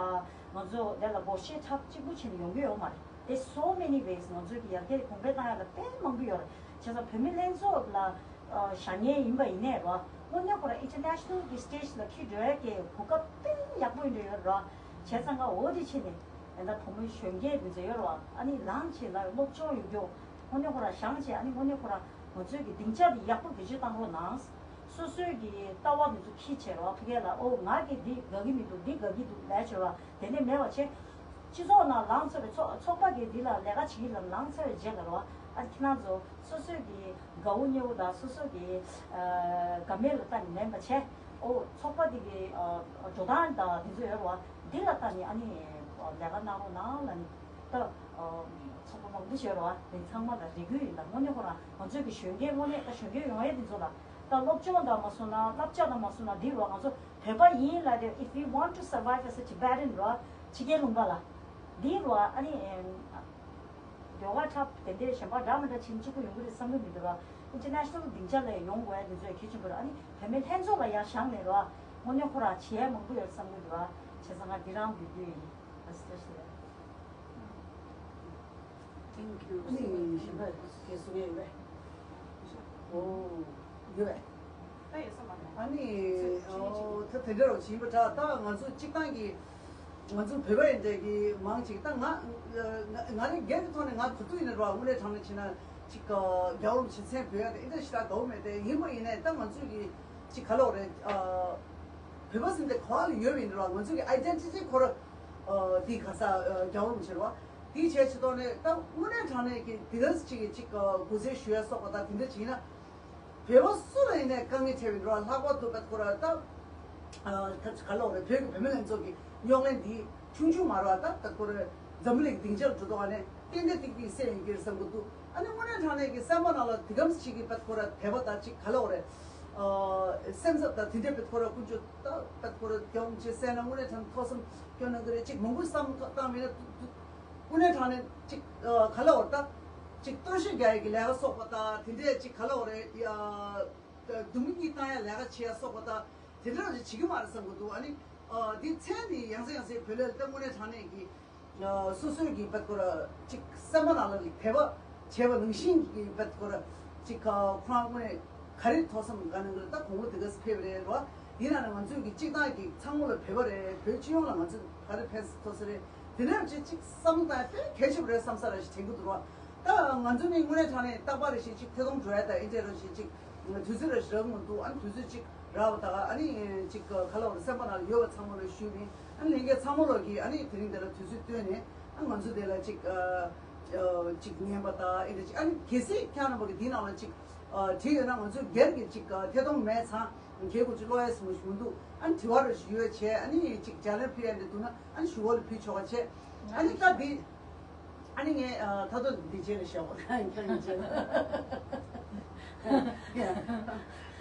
ང་ཚོ་དེ་ལ་སྒོར་གཞས་འཁྲབ་གཅིག་པུ་བྱས་ནས་ཡོང་གི་ཡོད་མ་རེད། There's so many ways ང་ཚོའི་གི་ཡར་རྒྱས་གོང་འཕེལ་བཏང་ཡ་ལ་དཔེ་མང་པོ་ཡོད་རེད། བྱས་ཙང་བུད་མེད་ལྷན་ཚོགས་ལ་བཞག་མཁན་ཡིན་པ་ཡིན་ནའི་ར་དངོས་གནས་ཁོ་ར་international གི་stage ལ་འཁྱེར་འགྲོ་ཡ་གི་གོ་སྐབས་དཔེ་ཡག་པོ་ཡིན་འགྲོ་ཡོད་ར། བྱས་ཙང་ང་འོ་དེ་ཕྱིན་ནས་ད་ལྟ་བུ་མོ་གཞོན་སྐྱེས་འདི་ཚོ་ཡོད་ར་ཨ་ནི་ལངས་བྱས་ལ་སློབ་སྦྱོང་ཡོད་རྒྱུ་དངོས་གནས་ཁོ་ར་བཞེངས་བྱས་ཨ་ནི་དངོས་གནས་ཁོ་ར་ང་ཚོའི་གི་སྡིངས་ཆ་འདི་ཡག་པོ་བེད་སྤྱོད་བཏང་རོགས་གནང་། སོ་སོའི་གི་ལྟ་བ་འདི་ཚོ་ཁྱི་བྱེད་རོགས་ཕ་གི་ལ་ཨོ་ང་གི་འདི་དགའ་གི་མི་འདུག་འདི་དགའ་གི་འདུག་ལས་བྱེད་རོགས་དེ་ནས་མེད་པ་བྱས། སྤྱི་ཚོགས་ནང་ལངས་ཚར་བའི་ཚོགས་ཚོགས་པ་གི་འདི་ལ་ལས་ཀ་བྱེད་ཀྱི་ལ་ལངས་ཚར་བའི་རྗེས་ལ་རོགས་ཨ་ཁྱི་ནང་ཚོ་སོ་སོའི་གི་དགའ་བོ་ཉེ་བོ་དང་སོ་སོ་གི་དགའ་མེད་ལ་ལྟ་ནས་མེད་པ་བྱས། ཨོ་ཚོགས་པ་འདི་གི་འགྲོ་སྟངས་དང་འདི་ཚོ་ཡོད་རོགས་འདི་ལ་ལྟ་ནས་ཨ་ནི་ལས་ཀ་གནང་རོགས་གནང་ལ་ནི་ད། ཚོགས་པ་མང་པོ་ཞིག་ཡོད་རེད་བ། དེ་ཚང་མ་ལ་རེ་སྐུལ་ཡིན་ད་དངོས་གནས་ཁོ་རང་ང་ཚོའི་གི་གཞོན་སྐྱེས་དངོས་གནས་ད་གཞོན་སྐྱེས་ཡོང་ཡས་དེ་ཚོ་ལ་ད་སློབ་སྦྱོང་དང་མ་སོང་ན་བསླབ་བྱ་དང་མ་སོང་ན་འདི་རོགས་ང་ཚོ་བོད་པ་ཡིན་ལ་དེ་if we want to survive as a Tibetan རོགས་ཕྱི་རྒྱལ་ལུང་པ་ལ་འདི་རོགས་ཨ་ནི་ཡོ་ག་འཁྲབ་དེ་འདྲའི་གཞན་པ་འདྲ་མི་འདྲ་ཕྱིན་གཅིག་པུ་ཡོང་གི་རེད་བསམ་གི་མི་འདུག་རོགས། International སྡིངས་ཆ་ལ་ཡོང་དགོས་ཡ་དེ་ཚོ་ཡ་གལ་ཆེན་པོ་རེད། ཨ་ནི་བོད་མི་ལྷན་ཚོགས་ལ་ཡ་བཞག་ནས་རོགས་དངོས་གནས་ཁོ་རང་བྱེད་ཡ་མང་པོ་ཡོད་བསམ་གི་འདུག་རོགས། བྱས་ཙང་ང་འདི་རང་འབུལ་རྒྱུ་ཡིན། Thank you. ཨ་ནི་གཞན་པ་གལ་གསུང་ཡས་ཡོད་པས། ཨོ། ཡོད་པས། ད་ཡོད་ས་མ་རེད། ཨ་ནི་ཨོ་ད་དེ་འདྲ་རོ་བྱིན་པ་འདྲ་ད་ང་ཚོ་སྤྱི་བཏང་གི་ང་ཚོ་བོད་པ་ཡིན་འདྲ་གི་མང་ཅིག་ད་ང་ང་ང་རང་སྒེར་གྱི་ཐོག་ནས་ང་ག་དུས་ཡིན་ན་རོ་དངོས་གནས་དྲང་གནས་བྱས་ན་ཅིག་རྒྱལ་བ་རིན་པོ་ཆེ་མཚན་འབོད་ཡ་དེ་ཨིན་ད་ཞེ་དྲག་དགའ་བོ་མེད་དེ་ཡིན་པ་ཡིན་ནའི་ད་ང་ཚོ་གི་ཅིག་ག་ལབ་རེད། བོད་པ་ཟེར་དེ་ག་བ་ལ་ཡོད་པ་ཡིན་རོ་ང་ཚོ་གི་ཨའི་ཌེན་ཊི་ཊི་ཁོ་ར་འདི་ག་ས་རྒྱལ་བ་རིན་པོ་ཆེ་རོ། དེའི་ཆེད་ཆེད་ཐོག་ནས་ད་དངོས་གནས་དྲང་གནས་ཀྱི་དེ་ག་ཅིག་གི་ཅིག་དགོས་ཚུལ་ཞུ་ཡ་སོགས་པ་དང་དེ་འདྲ་ཅིག་ཡིན་ན། བོད་པ་སུ་ལ་ཡིན་ནའི་དཀའ་ངལ་འཕྲད་པའི་འགྲོ་བ་ལྷག་པར་དུ་བེད་ཁོ་ར་ད་ད་ག་ལོག་རེད། བོད་ཀྱི་བུད་མེད་ལྷན་ཚོགས་ཀྱི་རྙོག་གླེང་འདི་ཆུང་ཆུང་མ་རེད་བ། ད་བེད་ཁོ་ར་འཛམ་བུ་གླིང་གི་སྡིངས་ཆར་འགྲོ་དུས་ནས་ཏན་ཏན་ཏིག་ཏིག་སེལ་ཡོང་གི་རེད་བསམ་གི་འདུག་ཨ་ནི་དངོས་གནས་དྲང་གནས་ཀྱི་སེམས་པ་ནང་ལ་དེ་གམ་ཞིག་གི་བེད་ཁོ་ར་དད་པ་དང་ཅིག་ག་ལོག་རེད། སེམས་འཚབ་དང་དེ་འདྲའི་བེད་ཁོ་ར་ཀུན་སྤྱོད་ད་བེད་ཁོ་ར་སྐྱོང་བྱེད་སེམས་ན་དངོས་གནས་དྲང་ཐོག་བསམ་སྐྱོ་གནང་གི་རེད། ཅིག་མང་པོ་བསམ་བཏང་མེད་ན་དངོས་གནས་དྲང་གནས་ཅིག་ག་ལ་བར་ད་ཅིག་སྟོབས་ཤུགས་རྒྱག་ཡག་གི་ལས་ཀ་སོགས་པ་དང་དེ་འདྲས་ཅིག་ག་ལ་བར་ཡ་སྡུག་མི་གཉིས་བཏང་ཡག་ལས་ཀ་བྱེད་ཡག་སོགས་པ་དང་དེ་འདྲ་ཅིག་བྱེད་ཀྱི་མ་རེད་བསམ་གི་འདུག་ཨ་ནི་འདི་མཚན་འདི་ཡང་སེ་ཡང་སེ་བོད་ལ་ལྟ་དངོས་གནས་དྲང་གནས་ཀྱི་སོ་སོའི་གི་བེད་ཁོ་ར་ཅིག་སེམས་པ་ནང་ལ་དད་པ་བྱས་པ་ནང་བཞིན་གྱི་བེད་ཁོ་ར་ཅིག་ཁོ་རང་དངོས་གནས་ག་རེ་ཐོག་བསམ་ག་ནང་གི་ད་གོང་བུ་དེ་ག་སེ་ཕེབས་རེད་རོ། ཡིན་ན་ང་ཚོའི་གི་སྤྱི་བཏང་གི་ཚང་མ་ལ་བོད་པ་རེད། བོད་སྤྱི་ཡོངས་ལ་ང་ཚོ་ག་རེ་ཕན་ཐོགས་ས་རེད། དེ་འདྲ་ཅིག་ཅིག་བསམ་བློ་བཏང་དཔེ་གལ་ཆེན་པོ་རེད་བསམ་ས་ར་ཞིག་དྲན་གི་འདུག་རོ། ད་ང་ཚོ་ནི་དངོས་གནས་དྲང་གནས་རྟག་པར་རེ་ཞིག་ཅིག་ཐད་གཏོང་འགྲོ་ཡ་ད་ཨེ་འདྲས་ར་ཞིག་ཅིག་དུས་ཚོད་ར་ཞིག་རག་མི་འདུག་ཨ་ནི་དུས་ཚོད་ཅིག་རག་པ་ད་ཨ་ནི་ཅིག་ག་ལ་བར་སེམས་པ་ནང་ལ་ཡོད་པ་ཚང་མ་ལ་ཞུས་ནས་ཨ་ནི་ལྷན་རྒྱས་ཚང་མ་ལོག་གི་ཨ་ནི་དེ་རིང་དེ་ལ་དུས་ཚོད་བཏོན་ནས་ཨ་ང་ཚོ་དེ་ལ་ཅིག་ཅིག་ཉན་པ་ད་ཨེ་འདྲས་ཅིག་ཨ་ནི་གལ་སྲིད་ཁྱེད་རྣམ་པ་གི་འདི་ནང་ལ་ཅིག་བྲིས་ཡོད་ན་ང་ཚོ་སྒེར་གྱི་ཅིག་ཐད་གཏོང་མེད་ཚང་ཁྱེད་ཀུན་ཅིག་ཀློག་ཡས་སུ་མ་ཞུ་འདུག་ཨ་ནི་དྲི་བ་ར་ཞུ་ཡོད་བྱས་ཨ་ནི་ཅིག་ལྗགས་ལན་ཕུལ་ཡ་འདི་འདུག་ན་ཨ་ནི་ཞུ་བ་ལ་ཕུལ་ཆོག་པ་བྱས་ཨ་ནི་ད་འདི་ཨ་ནི་ངས་ད་དུང་འདི་བྱས་ལ་བཞག་པ་ཁ་ཡིན་ཁ་ཡིན་བྱས་ན་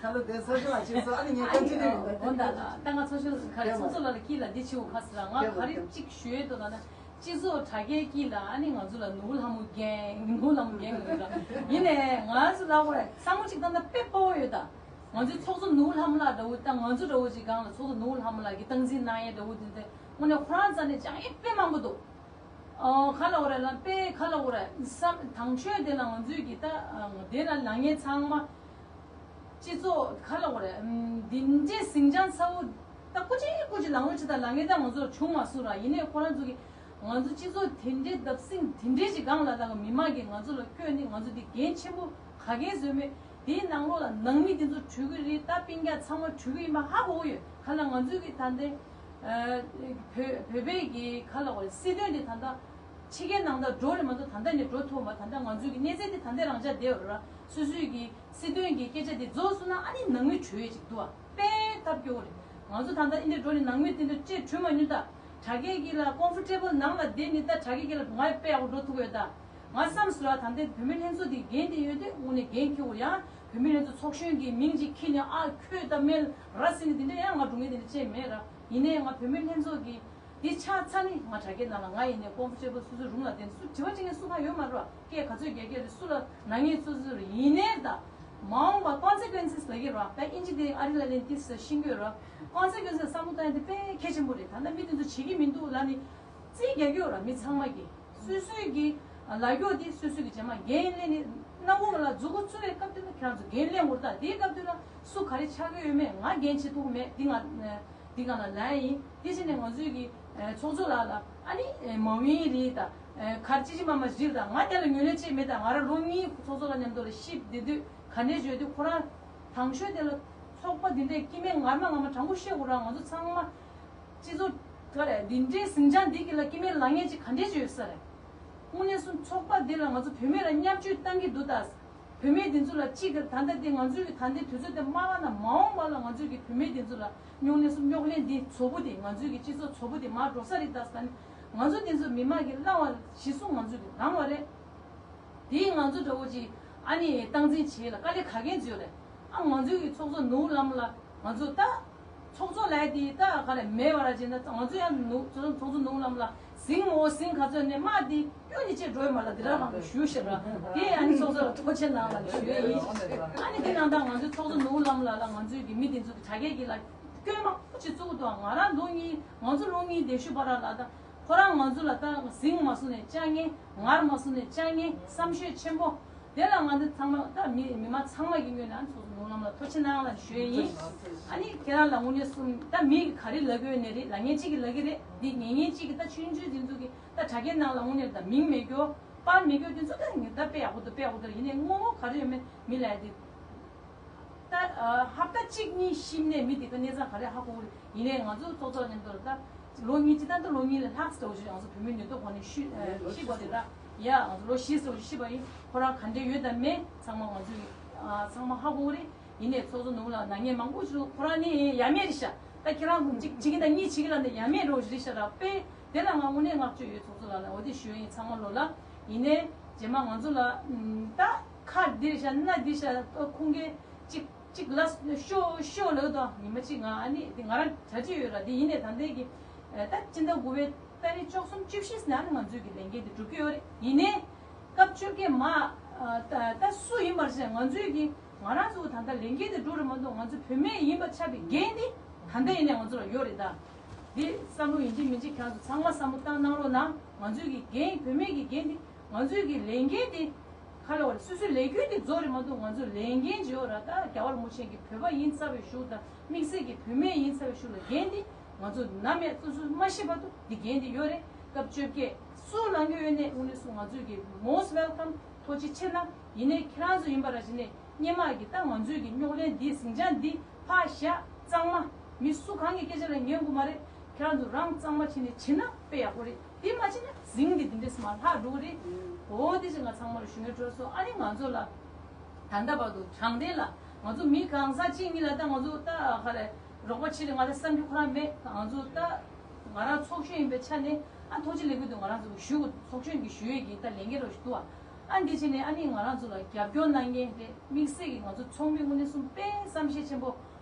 ད་ལོ་དེ་ཚོ་ཞུ་བ་བྱས་སོ་ཨ་ནི་ངས་ཀོན་ཊི་ནིའུ་ཡིན་ད་འོ་ད་ད་ང་ཚོ་ཞུ་ག་རེ་ཚོ་ཚོ་ལ་ལ་ཀི་ལ་འདི་ཆེ་བོ་ཁ་སི་ར་ང་ག་རེ་ཅིག་ཞུ་ཡོད་དོ་ད་ན། སྤྱི་ཚོགས་དྲ་རྒྱའི་དཀྱིལ་ལ་ཨ་ནི་ང་ཚོ་ལ་ནོར་བུ་ལྷ་མོ་རྒན་ནོར་བུ་ལྷ་མོ་རྒན་ལ་ཡོད་ལ། ཡིན་ནའི་ང་ཚོ་ལ་འོ་བསམ་བློ་གཅིག་བཏང་ན་དཔེ་དཔའ་བོ་ཡོད་ད། ང་ཚོའི་ཚོགས་གཙོ་ནོར་བུ་ལྷ་མོ་ལགས་འདྲ་བོ་དང་ང་ཚོ་འདྲ་བོ་ཅིག་སྒང་ལ་ཚོགས་གཙོ་ནོར་བུ་ལྷ་མོ་ལགས་ཀྱི་སྟངས་འཛིན་གནང་ཡས་འདྲ་བོ་དེ་འདྲ་དངོས་གནས་ཁོ་རང་རྩ་ནས་སྦྱང་ཡས་དཔེ་མང་པོ་འདུག་ཨོ། ག་ལ་འོ་ར་ལ་དཔེ་ག་ལ་འོ་ར་བསམ་དང་ཆོས་དེ་ལ་ང་ཚོའི་གི་ད་དེ་ལ་ལངས་ངེས་ཚང་མ་སྤྱི་ཚོགས་ག་ལ་འོ་ར་འདི་འདྲའི་ཟིང་ཆ་ཚ་བོ་ད་སྐུ་མཁྱེན་སྐུ་མཁྱེན་ལང་ལོ་ཆེ་ད་ལ་ངས་ད་ང་ཚོར་བྱུང་མ་སོང་ར། ཡིན་ནའི་ཁོ་རང་ཚོ་གི་ང་ཚོ་སྤྱི་ཚོགས་དེ་འདྲའི་བརྡབ་གསིག་དེ་འདྲའི་ཞིག་སྒང་ལ་ད་ག་མི་མང་གིས་ང་ཚོ་ལ་བསྐྱོད་ནི་ང་ཚོ་འདི་འགན་ཆེན་པོ་ག་གེ་བཟོས་མེད། དེའི་ནང་ལོགས་ལ་ནང་མི་དེ་ཚོ་བྲོས་ཀྱི་རེད། ད་སྤུན་ཀྱག་ཚང་མ་བྲོས་ཀྱི་ཡིན་པ་ཧ་གོ་གི་ཡོད། ག་ལ་ང་ཚོའི་གི་ད་ལྟའི་བོད་བོད་པའི་གི་ག་ལ་འོ་ར་སྲིད་དོན་དེ་ད་ལྟ་ཕྱི་རྒྱལ་ནང་ད་འགྲོ་རེད་མ་གཏོགས་ད་ལྟ་ནས་འགྲོ་ཐུབ་མ། ད་ལྟ་ང་ཚོའི་གི་གནས་ཚད་དེ་ད་ལྟའི་རང་འཇགས་བསྡད་ཡོད་ར། སོ་སོའི་གི་སྲིད་དོན་གྱི་སྐད་ཆ་དེ་རྫོགས་སོང་ན་ཨ་ནི་ནང་མི་བྲོས་ཡས་ཅིག་འདུག་ཨ། དཔེ་ཐབས་སྐྱོ་བོ་རེད། ང་ཚོ་ད་ལྟ་ཨིན་འདྲ་འགྲོ་ནས་ནང་མི་དེ་འདྲ་ཅེས་བྲོས་མ་མྱོང་ད། དྲ་རྒྱའི་གི་ལ་ཀོམ་ཕོར་ཊེ་བལ་ནང་ལ་བསྡད་ནི་ད་དྲ་རྒྱའི་གི་ལ་ང་དཔེ་ཡག་པོ་འགྲོ་ཐུབ་ཡོད་ད། ང་བསམ་སོང་ར། ད་ལྟའི་བུད་མེད་ལྷན་ཚོགས་དེ་འགན་དེ་ཡོད་དེ་དངོས་གནས་འགན་འཁྱེར་དགོས། ཡང་བུད་མེད་ལྷན་ཚོགས་ཚོགས་གཞོན་གྱི་མིང་ཅིག་ཁྱེར་ནས་ཨ་ཁྱོད་ད་མེལ་ར་ཟེར་ནི་དེ་འདྲ་ཡང་ང་སྒྲུང་གི་དེ་འདྲ་ཅེས་མེད་ར། ཡིན་ནའི་ང་བུད་མེད་ལྷན་ཚོགས་ཀྱི་འདི་ཆགས་ཚར་ནི་ང་དྲ་རྒྱའི་ནང་ལ་ང་ཡིན་ནའི་ཀོམ་ཕོར་ཊེ་བལ་སོ་སོའི་རུམ་ལ་བསྡད་ནས་སུ་དྲི་བ་དྲི་མཁན་སུ་གང་ཡོད་མ་རེད་བ། སྐད་ག་ཚོད་རྒྱག་རྒྱག་རེད། སུ་ལ་ནག་ཉེས་སུ་སུ་རེད། ཡིན་ནའི་ད་མ་འོངས་པ་ཀོན་སི་ཀུན་སི་ལབ་ཀྱི་རེད་བ། ད་ཨིན་ཇི་དེ་ཨ་རི་ལ་ལན་ཏིས་ཤེས་ཀྱི་ཡོད་རེད་བ། ཀོན་སི་ཀུན་སི་བསམ་བློ་བཏང་ཡ་དེ་དཔེ་གལ་ཆེན་པོ་རེད། ད་ལྟ་མི་དེ་ཚོ་བྱེད་ཀྱི་མི་འདུག་ལབ་ནི་རྩིས་རྒྱག་གི་ཡོད་རེད་བ། མི་ཚང་མ་གིས་སོ་སོའི་གི་ལ་རྒྱོ་དེ་སོ་སོའི་གི་རྗེས་མ་འགན་ལེན་ནི་སྣ་བོ་མ་ལ་མཛུ་གུ་ཚུར་རེ་སྐབས་དེ་ལ་ཁྱེད་རང་ཚོ་འགན་ལེན་འོར་ད། དེའི་སྐབས་དེ་ལ་སུ་ག་རེ་ཆགས་ཀྱི་ཡོད་མེད་ང་འགན་བྱེད་ཐུབ་ཀྱི་མེད། འདི་ང་འདི་ག་ལ་ལན་ཡིན། དེ་བཞིན་ནས་ང་ཚོའི་གི་ཚོགས་གཙོ་ལགས་ལ་ཨ་ནི་མ་ཝིན་རེད་ད། གར་ཅི་ཅི་མ་མ་རེད་ད། ང་དེ་ལ་ངོས་ལེན་བྱེད་མེད་ད། ང་རང་ལོ་གཉིས་ཚོགས་གཙོ་ལ་མཉམ་དུ་ལ་ཤིབ་བསྡད་དུས་ག་འདྲས་བརྗོད་དུས་ཁོ་རང་དང་ཤོས་དེ་ལ་ཚོགས་པ་འདི་འདྲས་སྐྱིད་མེད་ངར་མ་ངར་མ་དྲང་པོ་བཤད་དགོས་ར། ང་ཚོ་ཚང་མ་སྤྱི་ཚོགས་ག་རེ་འདི་འདྲའི་ཟིང་ཆ་འདི་གི་ལ་སྐྱིད་མེད་ལངས་ངེས་ཅིག་ག་འདྲས་བརྗོད་ས་རེད། དངོས་གནས་སུ་ཚོགས་པ་འདི་ལ་ང་ཚོ་བུད་མེད་ལ་བརྙས་བཅོས་བཏང་གི་འདུག་ད། བུད་མེད་འདི་ཚོ་ལ་གཅིག་གི་ད་ལྟ་འདི་ང་ཚོའི་གི་ད་ལྟའི་དུས་ཚོད་དེ་མ་བརླག་ན་མ་འོངས་པ་ལ་ང་ཚོའི་གི་བུད་མེད་འདི་ཚོ་ལ་རྙོག་གླེང་སུ་རྙོག་གླེང་འདི་བཙོག་པོ་དེ་ང་ཚོའི་གི་སྤྱི་ཚོགས་བཙོག་པོ་དེ་མར་འགྲོ་ས་རེད་ད་ཟེར་ནས་ང་ཚོ་འདི་ཚོ་མི་མང་གི་བླང་བ་གཞི་བཟུང་ང་ཚོའི་གི་ལངས་བ་རེད། དེས་ང་ཚོ་འདྲ་བོ་ཅིག་ཨ་ནི་སྟངས་འཛིན་བྱེད་ལ་དཀའ་ལས་ཁག་གེ་འཛུལ་རེད། ཨ་ང་ཚོའི་གི་ཚོགས་གཙོ་ནོར་བུ་ལྷ་མོ་ལ་ང་ཚོ་ད། ཚོགས་གཙོ་ལས་དེ་ད་ག་རེ་མེད་པ་ར་བྱས་ན་ང་ཚོ་ཡང་ནུ་ཚོགས་ཚོགས་གཙོ་ནོར་བུ་ལྷ་མོ་ལ་ཟིང་འོ་ཟིང་ག་ཚོད་ནས་དམག་དེ་གཡོ་ནི་ཅེས་འགྲོ་ཡི་མ་ལ་དེ་ར་རང་གི་ཞུ་ཞེས་ར་དེ་ཨ་ནི་ཚོགས་གཙོ་ལ་ཐུགས་རྗེ་གནང་ལ་ཞུ་ཡ་ཡིན། ཨ་ནི་དེ་ནང་ད་ང་ཚོའི་ཚོགས་གཙོ་ནོར་བུ་ལྷ་མོ་ལ་ལ་ང་ཚོའི་གི་མི་དེ་ཚོ་གི་དྲ་རྒྱའི་གི་ལ་སྐྱོན་མང་པོ་ཅིག་བཙུགས་འདུག་ང་རང་ལོ་གཉིས་ང་ཚོ་ལོ་གཉིས་འདས་ཤུལ་བར་ལ་ད་ཁོ་རང་ང་ཚོ་ལ་ད་ཟིང་མ་སོང་ནས་བཅར་ངེས་ངར་མ་སོང་ནས་བཅར་ངེས་བསམ་ཤེས་ཆེན་པོ། དེ་ལ་ང་ཚོ་ཚང་མ་ད་མི་མི་མང་ཚང་མ་གི་ངོས་ནས་ཚོགས་གཙོ་ནོར་བུ་ལྷ་མོ་ལ་ཐུགས་རྗེ་གནང་ལ་ཞུ་ཡ་ཡིན། ཨ་ནི་ཁྱེད་རང་ལ་དངོས་གནས་གསུམ་ད་མི་གི་ག་རེ་ལབ་ཀྱི་ཡོད་ནི་རེད། ལབ་མཁན་གཅིག་གིས་ལབ་ཀྱི་རེད། འདི་ཉན་མཁན་གཅིག་གིས་ད་ཆུང་ཆུང་འཛིན་ཚུལ་གྱི་ད་དྲ་རྒྱའི་ནང་ལ་དངོས་གནས་ད་མིང་མེད་རྒྱུ་པར་མེད་རྒྱུ་དེ་ཚོ་ད་ངས་ད་དཔེ་ཡག་པོ་འདུག་དཔེ་ཡག་པོ་འདུག་ཡིན་ནའི་དངོས་པོ་ག་རེ་ཡོད་མེད་མི་ལབ་ཡ་དེ། ད་ཧབ་ཏ་གཅིག་གཉིས་ཤིབ་ནས་མི་དེ་ག་གནས་ཚང་ག་རེ་ཧ་གོ་གི་རེད། ཡིན་ནའི་ང་ཚོ་ཚོགས་གཙོ་མཉམ་དུ་ལ་ད་ལོ་གཉིས་ཅི་ད་ད་ལོ་གཉིས་ལས་ལྷག་ཙམ་འགྲོ་ཞིག་ང་ཚོ་བུད་མེད་ནུས་སྟོབས་སྒོ་ནས་ཤི་ཤི་བ་དེ་ད་ཡ་ང་ཚོ་ལོ་བཞི་ཙམ་ཞིག་ཤི་བ་ཡིན། ཁོ་རང་ག་འདྲས་ཡོད་དམ་མེད་ཚང་མ་ང་ཚོ་ཡིན་ཚང་མ་ཧ་གོ་གི་རེད། ཡིན་ནའི་ཚོགས་གཙོ་ནོར་བུ་ལ་ནག་ཉེས་མང་པོ་ཞིག་ཁོ་རང་ནི་ཡ་མེད་རེད་ཤག་ད་ཁྱེད་རང་གཅིག་གཅིག་གིས་ད་གཉིས་བྱེད་ཀྱི་ལ་ནི་ཡ་མེད་རོགས་ཞིག་རེད་ཤག་ར་དཔེ་དེ་ལ་ང་དངོས་གནས་བསྔགས་བརྗོད་ཡོད་ཚོགས་གཙོ་ལ་ལ་འོ་དེ་ཞུ་ཡིན་ཚང་མ་ལོ་ལ། ཡིན་ནའི་རྗེས་མ་ང་ཚོ་ལ་ད་ཁ་འདི་རེད་ཤག་སྣ་འདི་ཤག་ཁོང་གིས་གཅིག་གཅིག་ལ་ཤོ་ཤོ་ལབ་དང་ཉི་མ་གཅིག་ང་ཨ་ནི་འདི་ང་རང་གྲ་སྒྲིག་ཡོད་ར། འདི་ཡིན་ནའི་ད་ལྟའི་གི་ད་སྤྱི་ཟླ་དགུ་པའི་ཏ་རིག་བཅུ་གསུམ་བཅུ་བཞི་ནང་ང་ཚོའི་གི་ལས་འགན་དེ་སྒྲུབ་ཀྱི་ཡོད་རེད། ཡིན་ནའི་སྐབས་བཅོ་བརྒྱད་མ་ད་ད་སུ་ཡིན་པར་བྱས་ང་ཚོའི་གི་ང་རང་ཚོ་ད་ལྟ་ལས་འགན་དེ་སྒྲུབ་རེད་མ་གཏོགས་ང་ཚོ་བུད་མེད་ཡིན་པ་ཆགས་པའི་འགན་དེ་ད་ལྟ་ཡིན་ནའི་ང་ཚོ་ལ་ཡོད་རེད་ད། འདི་བསམ་བློ་ཡིན་གཅིག་མིན་གཅིག་ཁྱེད་རང་ཚོ་ཚང་མ་བསམ་བློ་བཏང་གནང་རོགས་གནང་། ང་ཚོའི་གི་འགན་བུད་མེད་ཀྱི་འགན་དེ་ང་ཚོའི་གི་ལས་འགན་དེ་ག་ལ་བ་རེད། སོ་སོའི་ལས་འགན་དེ་རྫོགས་རེད་མ་གཏོགས་ང་ཚོ་ལས་འགན་ཅིག་ཡོད་ར། ད་རྒྱལ་བ་རིན་པོ་ཆེ་གི་བོད་པ་ཡིན་ཚར་བའི་གཞུག་དང་དམིགས་བསལ་གྱི་བུད་མེད་ཡིན་ཚར་བའི་གཞུག་ལ་འགན་དེ་ང་ཚོ་ནམ་ཡང་སོ་སོ་མ་ཤི་བར་དུ་འདི་འགན་དེ་ཡོད་རེད། སྐབས་བཅོ་བརྒྱད་སུ་ལངས་ཀྱི་ཡོད་ནའི་དངོས་གནས་སུ་ང་ཚོའི་གི་most welcome ཐུགས་རྗེ་ཆེ་གནང་། ཡིན་ནའི་ཁྱེད་རང་ཚོ་ཡིན་པ་ར་བྱས་ནས་སྔོན་མ་གི་ད་ང་ཚོའི་གི་རྙོག་གླེང་འདི་ཟིང་ཆ་འདི་ཕར་བཞག་གཙང་མ་མི་སུ་གང་གི་སྐད་ཆ་ལ་ཉན་དགོས་མ་རེད། ཁྱེད་རང་ཚོ་རང་གཙང་མ་བྱས་ནས་བྱེད་ན་དཔེ་ཡག་པོ་རེད། དེ་མ་བྱས་ན་ཟིང་འདི་འདི་འདྲས་མར་ལྷག་འགྲོ་གི་རེད། འོ་དེ་ཅིག་ང་ཚང་མ་ལ་ཞུ་སྙན་སྤྲོད་སོང་། ཨ་ནི་ང་ཚོ་ལ་ད་ལྟ་བར་དུ་དྲང་བདེན་ལ་ང་ཚོ་མི་གང་ཟག་གཅིག་གཉིས་ལ་ད་ང་ཚོ་ད་ག་རེ་རོགས་པ་བྱེད་རེད་ང་ཚོ་བསམ་རྒྱུ་ཁོ་རང་མེད། ང་ཚོ་ད་ང་རང་ཚོགས་གཞོན་ཡིན་པའི་ཆ་ནས་ཨ་ཐུགས་རྗེ་ལེགས་འབུལ་དུ་ང་རང་ཚོ་ཞུ་ཚོགས་གཞོན་གྱི་ཞུ་ཡས་ཀྱི་ད་ལས་འགན་རོགས་ཞུ་ཐུབ་ཨ། ཨ་འདི་བྱས་ནས་ཨ་ནི་ང་རང་ཚོ་ལ་རྒྱབ་སྐྱོར་གནང་མཁན་རེད། དམིགས་བསལ་གྱི་ང་ཚོ་ཚོགས་མི་དངོས་གནས་གསུམ་དཔེ་བསམ་ཤེས་ཆེན་པོ།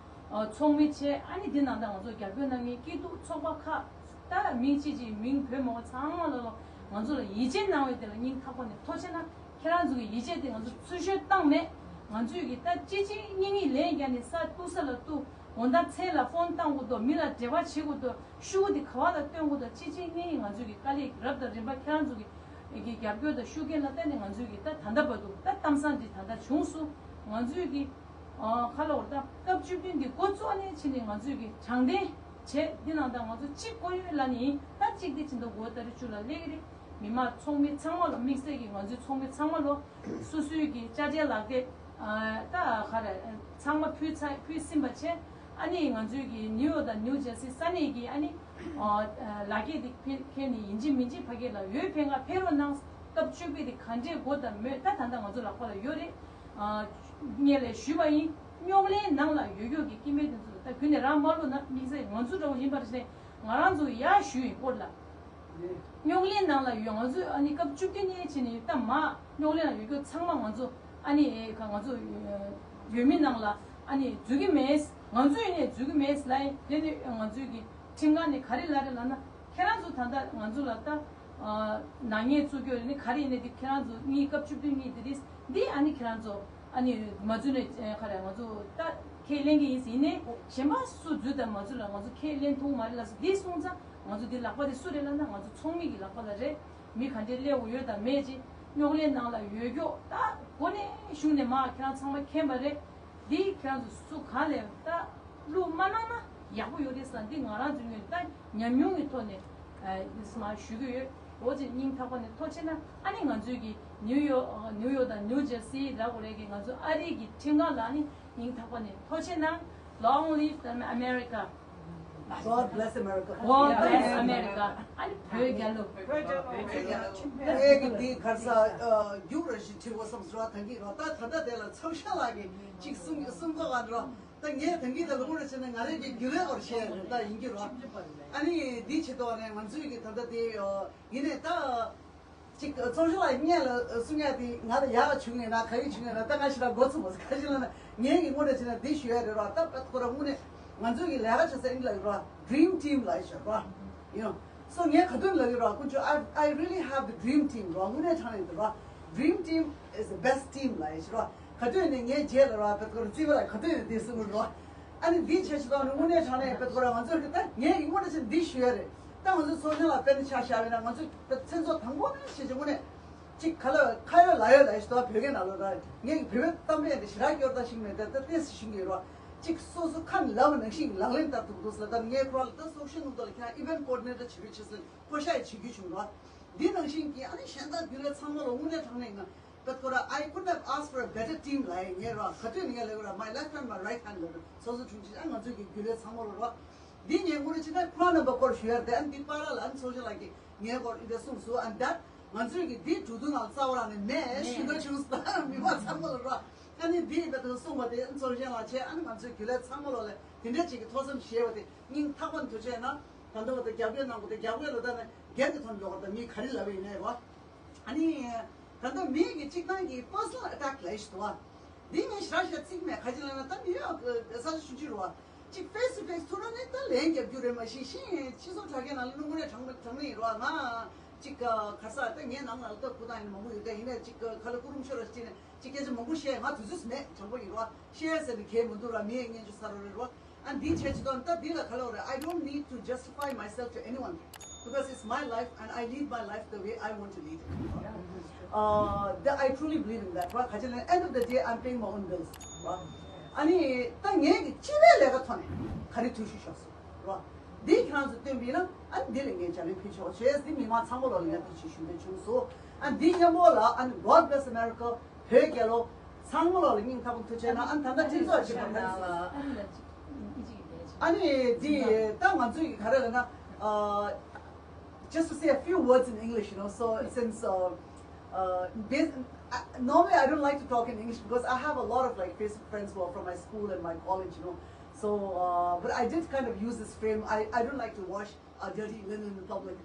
ཨ་ཚོགས་མི་བྱས་ཨ་ནི་འདི་ནང་ད་ང་ཚོ་རྒྱབ་སྐྱོར་གནང་མཁན་སྐྱིད་སྡུག་ཚོགས་པ་ཁག་ད་མིང་གཅིག་གཅིག་མིང་བོས་མ་བོ་ཚང་མ་ལ་ལོ་ང་ཚོ་ལ་ཡིད་ཆེས་གནང་བའི་དེ་ལ་སྙིང་ཐག་པ་ནས་ཐུགས་རྗེ་གནང་། ཁྱེད་རང་ཚོ་གི་ཡིད་ཆེས་དེ་ང་ཚོ་ཚུར་ཤོད་བཏང་མེད། ང་ཚོས་ཀྱི་ད་གཅིག་རྐྱང་གཉིས་གཉིས་ལན་བརྒྱབ་ནས་ས་གཏུག་ས་ལ་གཏུག་འོ་ད་མཚན་ལ་ཕོན་བཏང་དགོས་འདུག་མི་ལ་འབྲེལ་བ་བྱེད་དགོས་འདུག་ཤུགས་དེ་ག་བ་ལ་བཏོན་དགོས་འདུག་གཅིག་རྐྱང་གཉིས་གཉིས་ང་ཚོས་ཀྱི་དཀའ་ལས་རབ་དང་རིམ་པ་ཁྱེད་རང་ཚོ་གི་གི་རྒྱབ་སྐྱོར་དང་ཤུགས་རྐྱེན་ལ་བརྟེན་ནས་ང་ཚོས་ཀྱི་ད་ད་ལྟ་བར་དུ་ད་གཏམ་བཟང་འདི་ད་ལྟ་བྱུང་སོང་། ང་ཚོས་ཀྱི་ཨ་ཁ་ལོ་བར་ད་སྐབས་བཅུ་བདུན་འདི་འགོ་བཙུགས་ནས་ཕྱིན་ནས་ང་ཚོས་ཀྱི་དྲང་བདེན་བྱས་འདི་ནང་ད་ང་ཚོ་གཅིག་དགོས་ཡོད་ལ་ནི་ད་གཅིག་འདི་ཕྱིན་ད་འགོ་ད་རེ་བཅུ་ལ་སླེབས་ཀྱི་རེད། མི་མང་ཚོགས་མི་ཚང་མ་ལོ་དམིགས་བསལ་གྱི་ང་ཚོའི་ཚོགས་མི་ཚང་མ་ལོ་སོ་སོའི་གི་དཔྱ་ཁྲལ་ལག་དེབ་ད་ག་རེ་ཚང་མ་ཕུལ་ཚར་ཕུལ་ཟིན་པ་བྱས། ཨ་ནི་ང་ཚོའི་གི་ནིའུ་ཡོག་དང་ནིའུ་ཇར་སི་ས་གནས་ཀྱི་ཨ་ནི་ལག་འཁྱེར་དེ་ཁྱེར་ནས་ཡིན་གཅིག་མིན་གཅིག་ཕ་གི་ལ་ཡོད་ཕན་ཁ་ཕེབས་རོགས་གནང་། སྐབས་བཅུ་པའི་དེ་ག་འདྲས་དགོས་དང་མོད་ད་ད་ལྟ་ང་ཚོ་ལག་པ་ལ་ཡོད་རེད། ངས་ལས་ཞུས་པ་ཡིན། རྙོག་གླེང་ནང་ལ་ཡོད་ཡོད་ཀྱི་སྐྱེ་དམན་དེ་ཚོ་ད་ཁྱོད་ནས་རང་མ་བླུགས་ན་དམིགས་བསལ་ང་ཚོ་འདྲ་བོ་ཡིན་པར་བྱས་ང་རང་ཚོ་ཡར་ཞུས་ཡིན་སྐོར་ལ། རྙོག་གླེང་ནང་ལ་ཡོད་ང་ཚོས་ཨ་ནི་སྐབས་བཅུ་བདུན་ནས་བྱས་ནས་ད་མ་རྙོག་གླེང་ལ་ཡོད་རྒྱུ་ཚང་མ་ང་ཚོ་ཨ་ནི་ང་ཚོ་ཡོད་མི་ནང་ལ་ཨ་ནི་འཛུལ་གྱི་མེད། ང་ཚོ་ཡིན་ནས་འཛུལ་གྱི་མེད་ལ་ཡིན། དེ་ནི་ང་ཚོའི་གི་ཁྲིམས་ཁང་ནས་ག་རེ་ལབ་རེད་ལབ་ན་ཁྱེད་རང་ཚོ་ད་ལྟ་ང་ཚོ་ལ་ད་ནག་ཉེས་བཙུགས་རྒྱུ་རེད་ནི་ག་རེ་ཡིན་ནས་འདི་ཁྱེད་རང་ཚོ་གཉིས་སྐབས་བཅུ་བདུན་གཉིས་འདི་རེད། འདི་ཨ་ནི་ཁྱེད་རང་ཚོ་ཨ་ནི་མ་འཛུལ་ནས་ག་རེ་ང་ཚོ་ད་ཁས་ལེན་གྱི་ཡིན་ཟེར་ཡིན་ནས་གཞན་པ་སུ་འཛུལ་དང་མ་འཛུལ་ལ་ང་ཚོ་ཁས་ལེན་ཐུབ་མ་རེད་ལབ་སོང་། འདི་སོང་ཙང་ང་ཚོ་འདི་ལག་པ་དེ་སུ་རེད་ལབ་ན་ང་ཚོ་ཚོགས་མི་གི་ལག་པ་ལ་རེད། མི་ག་འདྲས་སླེབས་ཡོད་དང་མེད་ཅེས་རྙོག་གླེང་ནང་ལ་ཡོད་མགྱོགས་ད་འགོ་ནས་གཞུག་ནས་མར་ཁྱེད་རང་ཚང་མ་མཁྱེན་པ་རེད། འདི་ཁྱེད་རང་ཚོ་སུ་གང་ལས་ད་བླུགས་མ་གནང་ན་ཡག་པོ་ཡོད་རེད་ཟེར་འདི་ང་རང་ཚོའི་ངོས་ད་ཉམས་མྱོང་གི་ཐོག་ནས་འདི་སུ་མ་ཞུ་གི་ཡོད། འོ་ཅེས་སྙིང་ཐག་པ་ནས་ཐུགས་རྗེ་ཆེ་གནང་། ཨ་ནི་ང་ཚོའི་གི་ནིའུ་ཡོག་ནིའུ་ཡོག་དང་ནིའུ་ཇར་སི་ར་གོ་རེ་གི་ང་ཚོ་ཨ་རི་གི་ཁྲིམས་ཁང་ལ་ནི་སྙིང་ཐག་པ་ནས་ཐུགས་རྗེ་ཆེ་གནང་། Long live the America. God bless America. God bless America. ཨ་ནི་བོད་རྒྱལ་ལོ། ངས་ཀྱི་འདི་གར་ས་རྒྱུགས་ར་ཞིག་བྲིས་བ་བསམ་སོང་། ད་གི་རོ་ད་ད་ལྟ་དེ་ལ་ཚོགས་ཤ་ལགས་ཀྱིས་གཅིག་གསུང་གསུང་གོ་ག་འགྲོ། ད་ངས་ད་གི་ད་ལོ་ངོ་ར་བྱས་ན་ང་རེ་གི་རྒྱུ་ལས་བར་བཤད་རེད་ད་ཡིན་གྱི་རོ། ཨ་ནི་འདི་བྱེད་དོ་ནས་ང་ཚོའི་གི་ད་ལྟ་དེ་ཡིན་ནས་ད། ཅིག་ཚོགས་གཞོན་ལགས་སྔོན་ལ་གསུང་ཡ་དེ་ང་ལ་ཡག་བྱུང་ཡོད་ན་ག་རེ་བྱུང་ཡོད་ན་ད་ང་ཞིག་ལ་འགོ་ཚུགས་པ་ཁ་ཞིག་ལ་ན་ངས་ཀྱི་དངོས་གནས་བྱས་ན་འདི་ཞུ་ཡ་རེད་ར། ད་ད་ཁོ་ར་དངོས་གནས་ང་ཚོའི་གི་ལས་ཀ་བྱེད་ས་ཨིན་ལ་ར་Dream Team ལ་ཡི་ཞོ་ར། ཡོ། སོ་ངས་ག་དུས་ལ་ཡི་ར་ཀུན་ཆོ་I I really have the dream team ར། དངོས་གནས་དྲང་གནས་དེ་ར། Dream Team is the best team ལ་ཡི་ཞོ་ར། ག་དུས་ནས་ངའི་རྗེས་ལ་ར་ད་ཁོ་ར་རྩིས་པ་ལ་ག་དུས་ནས་དེ་གསུང་ར། ཨ་ནི་འདིའི་ཆེད་ཆེད་དང་ནི་དངོས་གནས་དྲང་གནས་དཔེ་ཁོ་རང་ང་ཚོར་གི་ད་ངས་ཀྱི་དངོས་གནས་ཆེད་འདི་ཞུ་ཡ་རེད། ད་ང་ཚོའི་ཚོགས་ཆེན་ལ་དཔེར་ན་ཆ་བཞག་པ་ཡིན་ན་ང་ཚོའི་ད་མཚན་ཚོགས་དང་པོ་ནས་བྱེད་ཆེད་དངོས་གནས་ཅིག་ག་ལ་ཁ་ཡོད་ལག་ཡོད་ལ་ཞུ་ད་བོད་སྐད་ནང་ལོ་ར་ངས་ཀྱི་བོད་པའི་གཏམ་དཔེ་འདི་ཞེ་དྲག་སྐྱོར་ད་ཞིག་མེད་ད་ད་ཏེས་ཞིག་ཡོད་རོ། ཅིག་སོ་སོ་ཁ་ནས་ལབ་པ་ནང་བཞིན་ལག་ལེན་བསྟར་ཐུབ་འདུག་ཟེར་ད་ངས་ཁོ་རང་ལ་ད་ཚོགས་ཆེན་ནང་དུ་ལ་ཁྱེད་རང་event coordinator བྱེད་རོགས་བྱེད་ཟེར་བསྐོ་བཞག་ཡི་བྱེད་རྒྱུ་བྱུང་རོ། འདི་ནང་བཞིན་གྱི་ཨ་ནི་གཞན་དག་རྒྱུན་ལས་ཚང་མ་ལ་དངོས་གནས་དྲང་གནས་ང་But for I couldn't have asked for a better team ལ་ཡ་ངས་རོ་ག་དུས་ནས་ངས་ལབ་ར་my left hand my right hand ལབ་ར་སོ་སོ་དྲུང་ཆེ་ཨ་ང་ཚོའི་གི་རྒྱུན་ལས་ཚང་མ་ལ་རོ། འདི་ངས་དངོས་གནས་བྱས་ན་ཁོ་རང་རྣམ་པ་སྐོར་ཞུ་ཡ་རེད་དེ་ཨ་འདི་པ་ར་ལ་ཨ་ཚོགས་ཆེན་ལགས་ཀྱིས་ངའི་སྐོར་འདི་འདྲ་གསུངས་སོང་ཨ་ད་ང་ཚོའི་གི་འདི་གྲོས་བསྡུར་ནང་རྩ་བ་རང་ནས་མེད་ཞུ་འདོད་བྱུང་སོང་ད་མི་མང་ཚང་མ་ལ་རོ། ཨ་ནི་འདི་ད་དུང་གསུངས་པ་དེ་ཨ་ཚོགས་ཆེན་ལགས་བྱས་ཨ་ནི་ང་ཚོའི་རྒྱུན་ལས་ཚང་མ་ལ་ལ་དེ་འདྲ་ཅིག་གི་ཐོས་བསམ་བཞེས་པ་དེ་སྙིང་ཐག་པ་ནས་ཐུགས་རྗེ་ཆེ་གནང་། ད་ལྟ་བ་དང་རྒྱབ་སྐྱོར་གནང་དགོས་དེ་རྒྱབ་སྐྱོར་ལ་ད་ནི་སྒེར་གྱི་ཐོག་ནས་འགྲོ་བར་ད་མིས་ག་རེ་ལབ་ཡིན་ནའི་རོ། ཨ་ནི། ད་ལྟ་མིའི་གི་གཅིག་ཐང་གི་personal attack ལབ་ཞིག་འདུག་བ། འདི་ངས་ཞེ་དྲག་ཞེ་དྲག་བརྩི་གི་མེད་ག་ཅི་ལབ་ན་ད་ནིའུ་ཡོག་ས་ཆ་ཆུང་ཆུང་རེད་བ། གཅིག་face to face ཐུག་ན་ནི་ད་ལན་རྒྱབ་རྒྱུ་རེད་མ་གཞི་ཤིང་སྤྱི་ཚོགས་དྲ་རྒྱའི་ནང་ལ་ནི་དངོས་གནས་དྲང་དྲང་གནས་ཡིན་རེད་བ་ང་། གཅིག་ག་ས་ད་ངའི་ནང་ལ་ལྟ་སྐུ་དང་ཡིན་མང་པོ་ཡོད་ཀ་ཡིན་ནའི་གཅིག་ག་ལ་སྐུ་རུམ་ཤོར་ར་ཅི་ནས། ཅིག་སྐད་ཆ་མང་པོ་བཤད་ང་དུས་ཚོད་མེད་དྲང་པོ་ཡིན་རོ། བཤད་ཟེར་ནས་གལ་མི་འདུག་ར་མི་ཡས་སྙན་ཞུ་ཚར་རོ་རེད་རོ། ཨ་འདི་བྱས་ཅི་དོན་ད་འདི་ལ་ག་ལ་རེད། I don't need to justify myself to anyone because it's my life and I live my life the way I want to live it. Uh, that I truly believe in that. ར་ག་ཅི་ལ་end of the day I'm paying my own bills. ར་ཨ་ནི་ད་ངས་ཀྱི་སྤྱི་པའི་ལས་ཀ་ཐོག་ནས་ག་རེ་ཐུགས་ཞུ་ཤོག་སོང་ར། འདི་ཁྱེད་རང་ཚོ་སྟོན་པ་ཡིན་ན་ཨ་ནི་འདི་ལ་ངས་ལྗགས་ལན་ཕུལ་ཆོག་བྱས་འདི་མི་མང་ཚང་མ་ལོ་ལ་ངས་ཐུགས་ཞུ་ཞུ་འདོད་བྱུང་སོང་། ཨ་འདི་མཉམ་པོ་ལ་ཨ་ནི་God bless America. བོད་རྒྱལ་ལོ། ཚང་མ་ལོ་ལ་སྙིང་ཐག་པ་ཐུགས་རྗེ་ཆེ་གནང་། ཨ་ནི་ད་ལྟ་ཁྲིམས་ཚོགས་ཀྱི་བར་ཐག་ཨ་ནི་འདི་ད་ང་ཚོའི་ག་རེ་ལབ་ན། Uh, just to say a few words in English, you know, so since uh, uh, bas- uh, normally I don't like to talk in English because I have a lot of like Facebook friends who are from my school and my college, you know. So, uh, but I did kind of use this frame. I, I don't like to wash uh, dirty linen in public.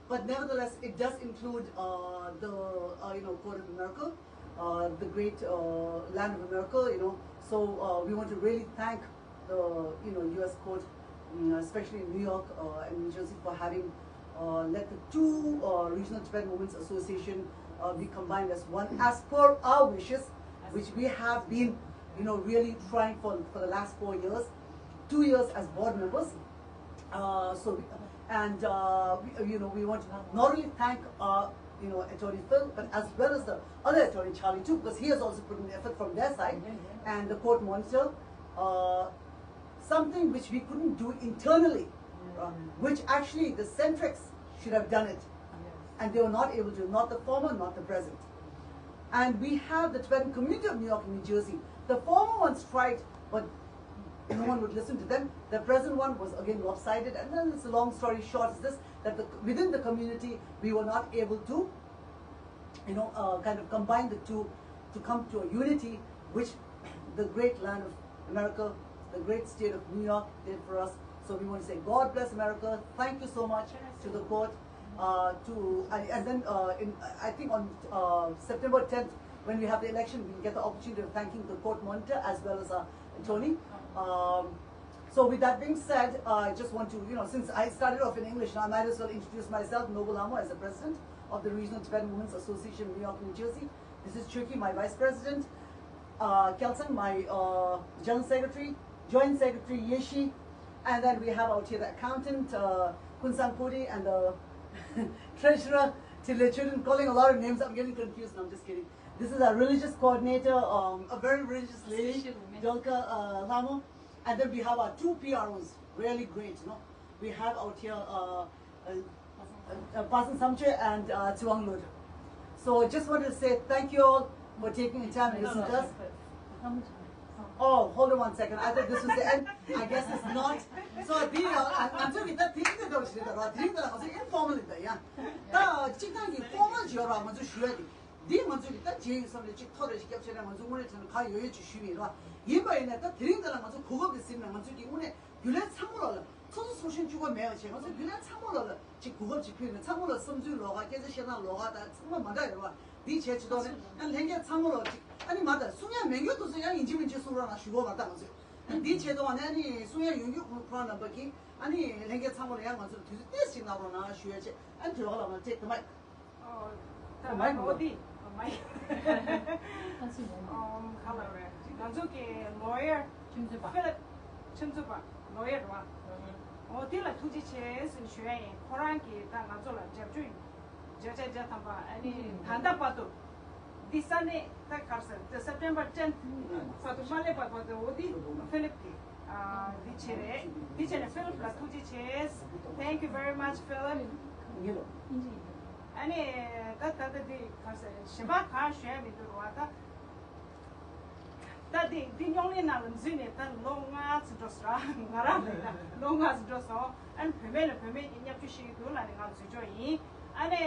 But nevertheless, it does include uh, the uh, you know, court of America, uh, the great uh, land of America. You know, so uh, we want to really thank the you know U S court, mm, especially in New York uh, and New Jersey, for having uh, let the two uh, regional Tibetan Women's Association uh, be combined as one as per our wishes. which we have been, you know, really trying for, for the last four years, two years as board members. Uh, so, we, and uh, we, you know, we want to not only thank, uh, you know, Attorney Phil, but as well as the other attorney, Charlie, too, because he has also put in effort from their side, and the court monitor. Uh, something which we couldn't do internally, uh, which actually the Centrex should have done it. And they were not able to, not the former, not the present. And we have the Tibetan community of New York and New Jersey. The former ones tried, but no one would listen to them. The present one was again lopsided. And then it's a long story short is this, that the, within the community, we were not able to, you know, uh, kind of combine the two to come to a unity, which the great land of America, the great state of New York did for us. So we want to say, God bless America. Thank you so much to the court. Uh, to I, and then uh, in, I think on uh, September tenth, when we have the election, we'll get the opportunity of thanking the court monitor as well as our attorney. Um, so with that being said, uh, I just want to, you know, since I started off in English, I might as well introduce myself, Noble Lhamo, as the president of the Regional Tibetan Women's Association of New York, New Jersey. This is Chuki, my vice president. Uh, Kelson, my uh, general secretary. Joint secretary, Yeshi. And then we have out here the accountant, uh, Kunsang Puri, and the treasurer, Tile Children. Calling a lot of names, I'm getting confused. No, I'm just kidding. This is our religious coordinator, um, a very religious lady, Dolka uh, Lhamo. And then we have our two P R Os, really great, you know. We have out here uh, uh, uh, Pasan Samche and uh, Tsiwang Lod. So I just wanted to say thank you all for taking the time to listen to us. Oh, hold on one second. I thought this was the end. I guess it's not. So the uh, I'm doing that thing that was the right thing that was informal in the yeah. ད་གཅིག་ཐང་གི་formal བྱོས་ར་ང་ཚོ་ཞུ་ཡ་དེ། འདི་ང་ཚོ་གི་ད་རྗེས་ཡིན་བསམ་ནས་གཅིག་ཐོ་རེ་ཞིག་བརྒྱབ་བྱས་ན་ང་ཚོ་དངོས་གནས་དྲན་ག་ཡོད་ཡོད་ཅིག་ཞུས་ཡིན་ར། ཡིན་པ་ཡིན་ན་ད་དེ་རིང་འདི་ལ་ང་ཚོ་གོ་སྐབས་དེ་ཟིན་ན་ང་ཚོ་གི་དངོས་གནས་རྒྱུན་ལས་ཚང་མ་ལོག་ལ་ཚོགས་གཙོ་ཚོགས་གཞོན་གཅིག་པོ་མེད་པ་བྱས་ང་ཚོ་རྒྱུན་ལས་ཚང་མ་ལོག་ལ་ཅིག་གོ་སྐབས་ཅིག་ཕུལ་ནས་ཚང་མ་ལོག་བསམ་ཚུལ་ལོགས་ཀ་སྐད་ཆ་བཤད་སྟངས་ལོགས་ཀ་ད་ཚང་མ་མ་འདྲ་ཡོད་ར། འདི་བྱས་ཆེད་དོན་ནས་ཨ་ལྷན་རྒྱས་ཚང་མ་ལོག་ཅིག་ཨ་ནི་མ་ད་གསུང་ཡ་མེད་མཁན་དུ་ཚོ་ཡང་ཡིན་གཅིག་མིན་གཅིག་གསུང་རོགས་གནང་ཞུ་གོ་མ་ད་ང་ཚོས་ཨ་ནི་འདི་བྱས་དོན་ནས་ཨ་ནི་གསུང་ཡ་ཡོང་རྒྱུ་ཁོང་རྣམ་པ་གིས་ཨ་ནི་ལྷན་རྒྱས་ཚང་མ་ལ་ཡང་ང་ཚོར་དུས་ཚོད་ཏོག་ཙམ་གནང་རོགས་གནང་ཞུ་ཡ་བྱས་ཨ་ནི་དོལ་པ་ལགས་ལ་ཅེག་ཏུ་མ། ཨོ། ད་ཨོ་མའི་ཨོ་དི་ཨོ་མའི་ཨོ་ག་ལ་རེད། ང་ཚོ་གི་ལོ་ཡར་ཁྲིམས་རྩོད་པ། ཕི་ལིབ་ཁྲིམས་རྩོད་པ་ལོ་ཡར་རེད་བ། ཨོ་དི་ལ་ཐུགས་རྗེ་ཆེ་ཟེར་ཞུ་ཡ་ཡིན། ཁོ་རང་གིས་ད་ང་ཚོ་ལ་རྒྱབ་སྐྱོར་ཡིན། བརྒྱ་ཆ་བརྒྱ་ཐམ་པ་ཨ་ནི་ད་ལྟ་བར་དུ་འདི་ས་གནས་ད་གར་ཟེར་ད་September tenth བར་དུ་མ་སླེབས་པ་བར་དུ་ཨོ་དི་ཕི་ལིབ་གི་འདི་བྱས་རེད། འདི་བྱས་ནས་ཕི་ལིབ་ལ་ཐུགས་རྗེ་ཆེ། Thank you very much, Philip. ཨ་ནི་ད་ད་ལྟ་འདི་ག་ཟེར་གཞན་པ་གང་ཞུ་ཡ་མི་འདུག་ར་བ་ད། ད་འདི་འདི་རྙོག་གླེང་ནང་ལ་འཛུལ་ནས་ད་ལོ་ལྔ་ཙམ་འགྲོ་སོང་ར། ང་རང་ལ་ཡིན་ན་ལོ་ལྔ་ཙམ་འགྲོ་སོང་། ཨ་ནི་བུད་མེད་ལ་བུད་མེད་ཀྱི་བརྙས་བཅོས་ཤིག་འདུག་ལ་ནི་ང་འཛུལ་ཆོག་ཡིན། ཨ་ནི་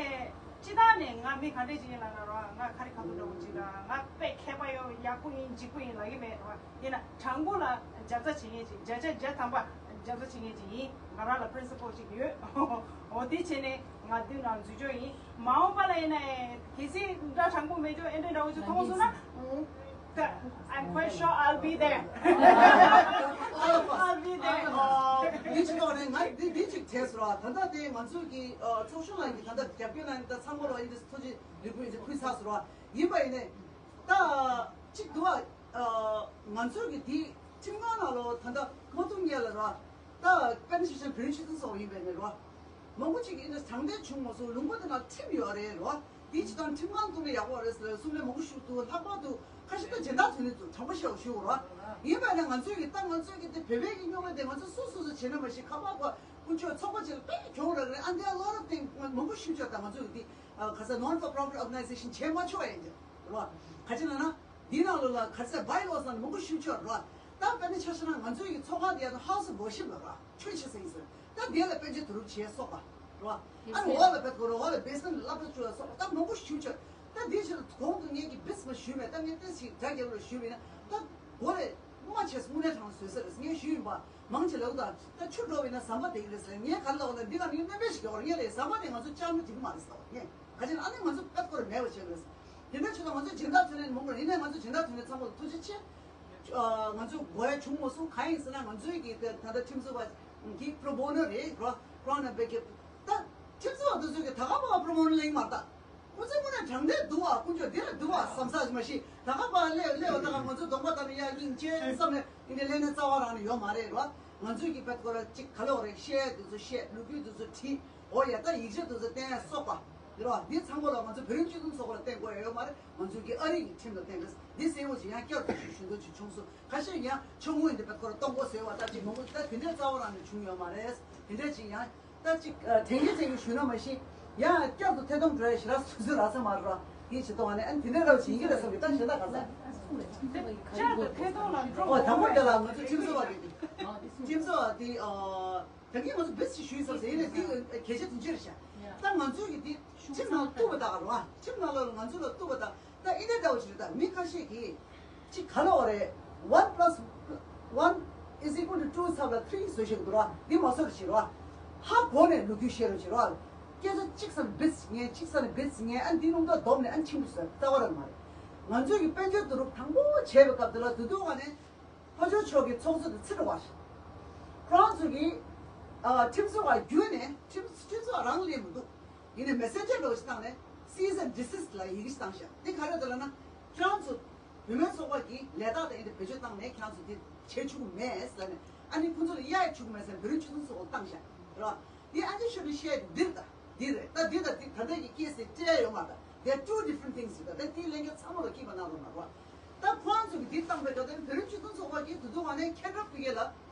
སྤྱི་བཏང་ནས་ང་མི་ག་འདྲས་ཅིག་ཡིན་ལ་ན་ར་ང་ཁ་རི་ཁ་ཐུག་འདྲ་བོ་ཅིག་ལ་ང་དཔེ་མཁས་པ་ཡོད་ཡག་པོ་ཡིན་འཇིགས་པོ་ཡིན་ལབ་ཀྱི་མེད་ར། ཡིན་ན་དྲང་པོ་ལ་རྒྱབ་རྩ་བྱེད་མཁན་ཅིག་བརྒྱ་ཆ་བརྒྱ་ཐམ་པ་རྒྱབ་རྩ་བྱེད་མཁན་ཅིག་ཡིན། ང་རང་ལ་principle་ཅིག་ཡོད། འོ་དེ་བྱས་ནས་ང་འདི་ནང་འཛུལ་ཆོག་ཡིན། མ་འོངས་པ་ལ་ཡིན་ན་གལ་སྲིད་འདྲ་དྲང་པོ་མེད་ཆོག་ཨེ་འདྲ་འདྲ་བོ་ཅིག་མཐོང་སོང་ན། I'm quite sure I'll be there. I'll be there. འདི་ཅིག་ཐོག་ནས་ང་འདི་འདི་ཅིག་བྱས་སོང་ར། ད་ལྟ་དེ་ང་ཚོས་ཀྱི་ཚོགས་གཞོན་ལགས་ཀྱི་ད་ལྟ་རྒྱབ་སྐྱོར་གནང་ནས་ད་ཚང་མ་ལ་ཡིན་དེ་ཐུགས་རྗེ་ལེགས་འབུལ་ཡིན་ཟེར་ཕུལ་ཚར་སོང་ར། ཡིན་པ་ཡིན་ནས་ད་ཅིག་འདུག་ཨ། ང་ཚོས་ཀྱི་འདི་ཁྲིམས་ཁང་ནང་ལོ་ད་ལྟ་མ་ཐུག་ཉེ་ལ་ར། ད་པེན་ཤི་ཤན་བེ་རི་ཆི་ཏུ་སོགས་ཡིན་པས་ནས་རོ། མང་པོ་ཅིག་གིས་ཨིན་དྲ་དྲང་བདེན་བྱུང་མ་སོང་ལུང་པ་དེ་ནང་ཁྲིམས་ཡོད་རེད་རོ། དེའི་ཕྱི་ཐང་ཁྲིམས་ཁང་ཐོག་ནས་ཡག་པོ་རེད་ཟེར་གསུང་མཁན་མང་པོ་ཞིག་འདུག་ལྷག་པར་དུ་ཁ་ཤས་ད་སྦྱིན་བདག་དོན་ནས་དྲང་པོ་བཤད་འོ་ཞུ་རོ། ཡིན་པས་ན་ང་ཚོས་ཀྱི་ད་ང་ཚོས་ཀྱི་དེ་བོད་པའི་གི་རྙོག་དྲ་དེ་ང་ཚོ་སོ་སོ་སོ་བྱེད་ན་མ་ཤེས་ཁ་པར་གོ་དཀོན་མཆོག་ཚོགས་པ་ཅིག་ལ་དཔེ་གྱོང་རག་རེད། ཨ་འདི་ཨ་ལོ་རབ་སྟེང་མང་པོ་ཞིབ་ཆ་ད་ང་ཚོས་ཀྱི་དེ་ཁ་ས་non for profit organization་བྱེད་མ་ཆོག་ཡིན་རོ། ཁ་ཅིག་ན་ན། འདི་ནང་ལོ་ལ་ག་ཚད་by laws་ནང་མང་པོ་ཞིབ་ཆོག་རོ། ད་དཔེར་ན་ཆ་བཞག་ན་ང་ཚོའི་གི་ཚོགས་ཁང་དེ་ཡང་House of Worship་ལ་རོ། ཆོས་ཆེ་ས་ཡིན་ཟེར། ད་དེ་ལ་དཔེ་ཆ་བསྡུ་རུབ་བྱས་སོགས་པ་རོ། ཨ་ནི་འོག་ལ་བེད་ཀོ་རོ་འོག་ལ་basement་ལ་སློབ་གྲྭ་བཅུ་ལ་སོགས་པ་ད་མང་པོ་ཞིབ་ཆོག་ད་དེའི་ཕྱིར་གོང་དུ་ངས་ཀྱི་བིས་མ་ཞུས་མེད། ད་ངས་ཏོག་ཙམ་སྒྲ་རྒྱབ་རོགས་ཞུས་མེད་ན་ད་མགོ་ལས་རྨ་ཆེ་དངོས་གནས་དྲང་བཟོས་ས་རེད། ངས་ཞུས་ཡིན་པ་མང་ཆེ་ལབ་ད་ད་ཆུ་འགྲོ་བས་ན་ཟམ་པ་བསྡད་ཀྱི་རེད་ཟེར། ངས་ག་ལ་འོ་ན་འདི་ག་ནས་སྣོན་པ་ཞིག་ཡོད་རེད། ངས་ལས་ཟམ་པ་དེ་ང་ཚོ་བཅག་ན་འགྲིག་གི་མ་རེད་ཟེར་བ་ངས། ག་ཅིག་ཨ་ནི་ང་ཚོ་པད་སྐོར་མེད་པ་བྱས་རེད། དེ་འདྲ་བྱས་ན་ང་ཚོ་སྦྱིན་བདག་ཐོན་ནས་མང་པོ་རེད། ཡིན་ནའི་ང་ཚོ་སྦྱིན་བདག་ཐོན་ནས་ཚང་མ་ལ་ཐུགས་རྗེ་ཆེ། ང་ཚོ་དགོས་ཡ་བྱུང་མ་སོང་། གང་ཡིན་ཟེར་ན་ང་ཚོའི་གི་ད་ལྟ་ཁྲིམས་རྩོད་པ་གི་pro bono་རེད་རོ། རང་ནང་པའི་གི་ད་ཁྲིམས་རྩོད་པ་དེ་ཚོའི་གི་ད་ག་པ་pro bono་ལེན་མ་ད། ཚོའི་དངོས་གནས་དྲང་བདེན་འདུག་བ། དཀོན་མཆོག་འདི་ལ་འདུག་བ་བསམ་ས་མ་གཞི། ད་ག་པར་སླེབས་སླེབས་པ་ད་ག་ང་ཚོ་གདོང་པ་ལྟ་ན་ཡ་སྙིང་རྗེ་བསམ་ནས་འདི་འདྲའི་ལས་ནས་རྩ་བ་རང་ནས་ཡོད་མ་རེད་རོ། ང་ཚོས་ཀྱི་བེད་ཁོ་ར་ཅིག་ག་ལོག་རེད། བཤད་དུས་ཚོ་བཤད། ལོ་རྒྱུས་དུས་ཚོ་བྲིས། འོ་ཡ་ད་ཡིག་ཆ་དུས་ཚོ་བསྟན་སོགས་པ་རེད་རོ། འདི་ཚང་མ་ལ་ང་ཚོ་བོད་རིགས་སྤྱི་མཐུན་ཚོགས་པ་ལ་བསྟན་དགོས་ཡ་ཡོད་མ་རེད། ང་ཚོས་ཀྱི་ཨ་རི་གི་ཁྲིམས་ལ་བསྟན་དགོས། འདི་གསལ་བོ་ཅིག་ཡང་བསྐྱར་དུ་ཞུ་ཞུ་འདོད་ཅིག་བྱུང་སོང་། ཁ་ཤས་ཡང་ཆུང་ངུ་ཡིན་དུས་བེད་ཁོ་ར་གཏོང་དགོས་ཟེར་བ་ལྟ་ཅིག་མང་པོ་ད་དེ་འདྲའི་རྩ་བ་རང་ནས་བྱུང་ཡོད་མ་རེད། དེ་འདྲ་ཅིག་ཡང་། ད་ཅིག་ཨ། དྲན་གྱི་དྲན་གྱི་ཞུས་ན་མ་གཞི། ཡང་བསྐྱར་དུ་ཐད་གཏོང་འགྲོ་ཡ་ཞེ་དྲག་སོ་སོའི་རག་ས་མ་རེད་ར། དེ་བྱེད་དོ་ཨ་ནི་ཨ་ནི་དེ་འདྲ་ར་བྱེད་ཀྱི་རེད་བསམ་གི། ད་གཞན་དག་ག་ས། བསྐྱར་དུ་ཐད་གཏོང་ལ་འགྲོ། ཨོ་དང་པོ་དེ་ལ་ང་ཚོ་ཁྲིམས་བཟོ་བ་དེ་དེ། ཁྲིམས་བཟོ་བ་དེ་ཨ། ད་གིན་ང་ཚོ་བེ་སི་ཞུས་ཚར་ཟེར་ཡིན་ནས་དེ་གལ་ཆེ་དོན་ཆེ་རེད་ཤག་ད་ང་ཚོས་ཀྱི་དེ་ཁྲིམས་ནང་བཏུབ་པ་དག་ར། ཁྲིམས་ནང་ལོགས་ལ་ང་ཚོ་ལ་བཏུབ་པ་དག་ད་ཨི་འདྲ་འདྲ་བོ་ཞིག་རེད། ད་མི་ཁ་ཤས་ཀྱིས་ཅིག་ག་ལ་བ་རེད། One plus one is equal to two ཚབ་ལ་three བཟོ་ཤེས་ཀྱི་འདུག་ར། འདི་མ་བཟོ་རུ་བྱེད་ར། ཧ་གོ་ནས་ལོ་རྒྱུས་བཤད་རུ་བྱེད་ར། སྐད་ཆ་གཅིག་ས་ནས་བེ་སི་ཉན། གཅིག་ས་ནས་བེ་སི་ཉན། ཨ་འདི་རླུང་རྟ་བསྡོམས་ནས་ཨ་ཁྱིམ་དུ་བཟོས་རྩ་བ་རང་མ་རེད། ང་ཚོས་ཀྱི་དཔལ་འབྱོར་བསྡུ་རུབ་དང་པོ་བྱས་པའི་སྐབས་དེ་ལ་དུས་ཐོག་ནས་ལྷོ་ཕྱོགས་ཕྱོགས་ཀྱི་ཚོགས་གཙོ་དེ་ཚེ་རིང་བ་ཞིག་ཁོ་རང་ཚོ་གིས་ཨ་ཁྲིམས་བཟོ་བ་བརྒྱུད་ནས་ཁྲིམས་ཁྲིམས་བཟོ་བ་རང་སླེབས་མི་འདུག་ཡིན་ནའི་མེ་སེན་ཇར་ལོག་ཅིག་བཏང་ནས་cease and desist ལ་ཡི་གེ་ཞིག་བཏང་ཤག་འདི་ག་རེ་འདུག་ལབ་ན། ཁྱེད་རང་ཚོ་བུད་མེད་ཚོགས་པ་གིས་ལས་རྟགས་དང་འདི་བེད་སྤྱོད་བཏང་ནས་ཁྱེད་རང་ཚོ་འདི་བྱེད་ཆོག་གི་མེད་ལབ་ནས། ཨ་ནི་ཁོ་ཚོ་ལ་གཡར་ཆོག་གི་མེད་ཟེར་བོད་རིགས་སྤྱི་མཐུན་ཚོགས་པ་བཏང་ཤག་རེད་བ། འདི་ཨ་ནི་ཤོད་ནས་བཤད་འདིར་ད་འདི་རེད། ད་འདི་ད་འདི་ད་ལྟ་གི་ཀེ་སི་སྤྲད་ཡོད་མ་རེད། There are two different things ད་ལྟ་དེའི་ལན་རྒྱ་ཚང་མ་ལ་སྐྱིད་པ་གནང་རོགས་གནང་རོགས། ད་ཁོ་རང་ཚོ་གིས་འདི་བཏང་པའི་སྐབས་དེ་བོད་རིགས་སྤྱི་མཐུན་ཚོགས་པ་གིས་དུ་དུ་བ་ནས་ཁེ་དྲག་ཕི་གེ་ལ་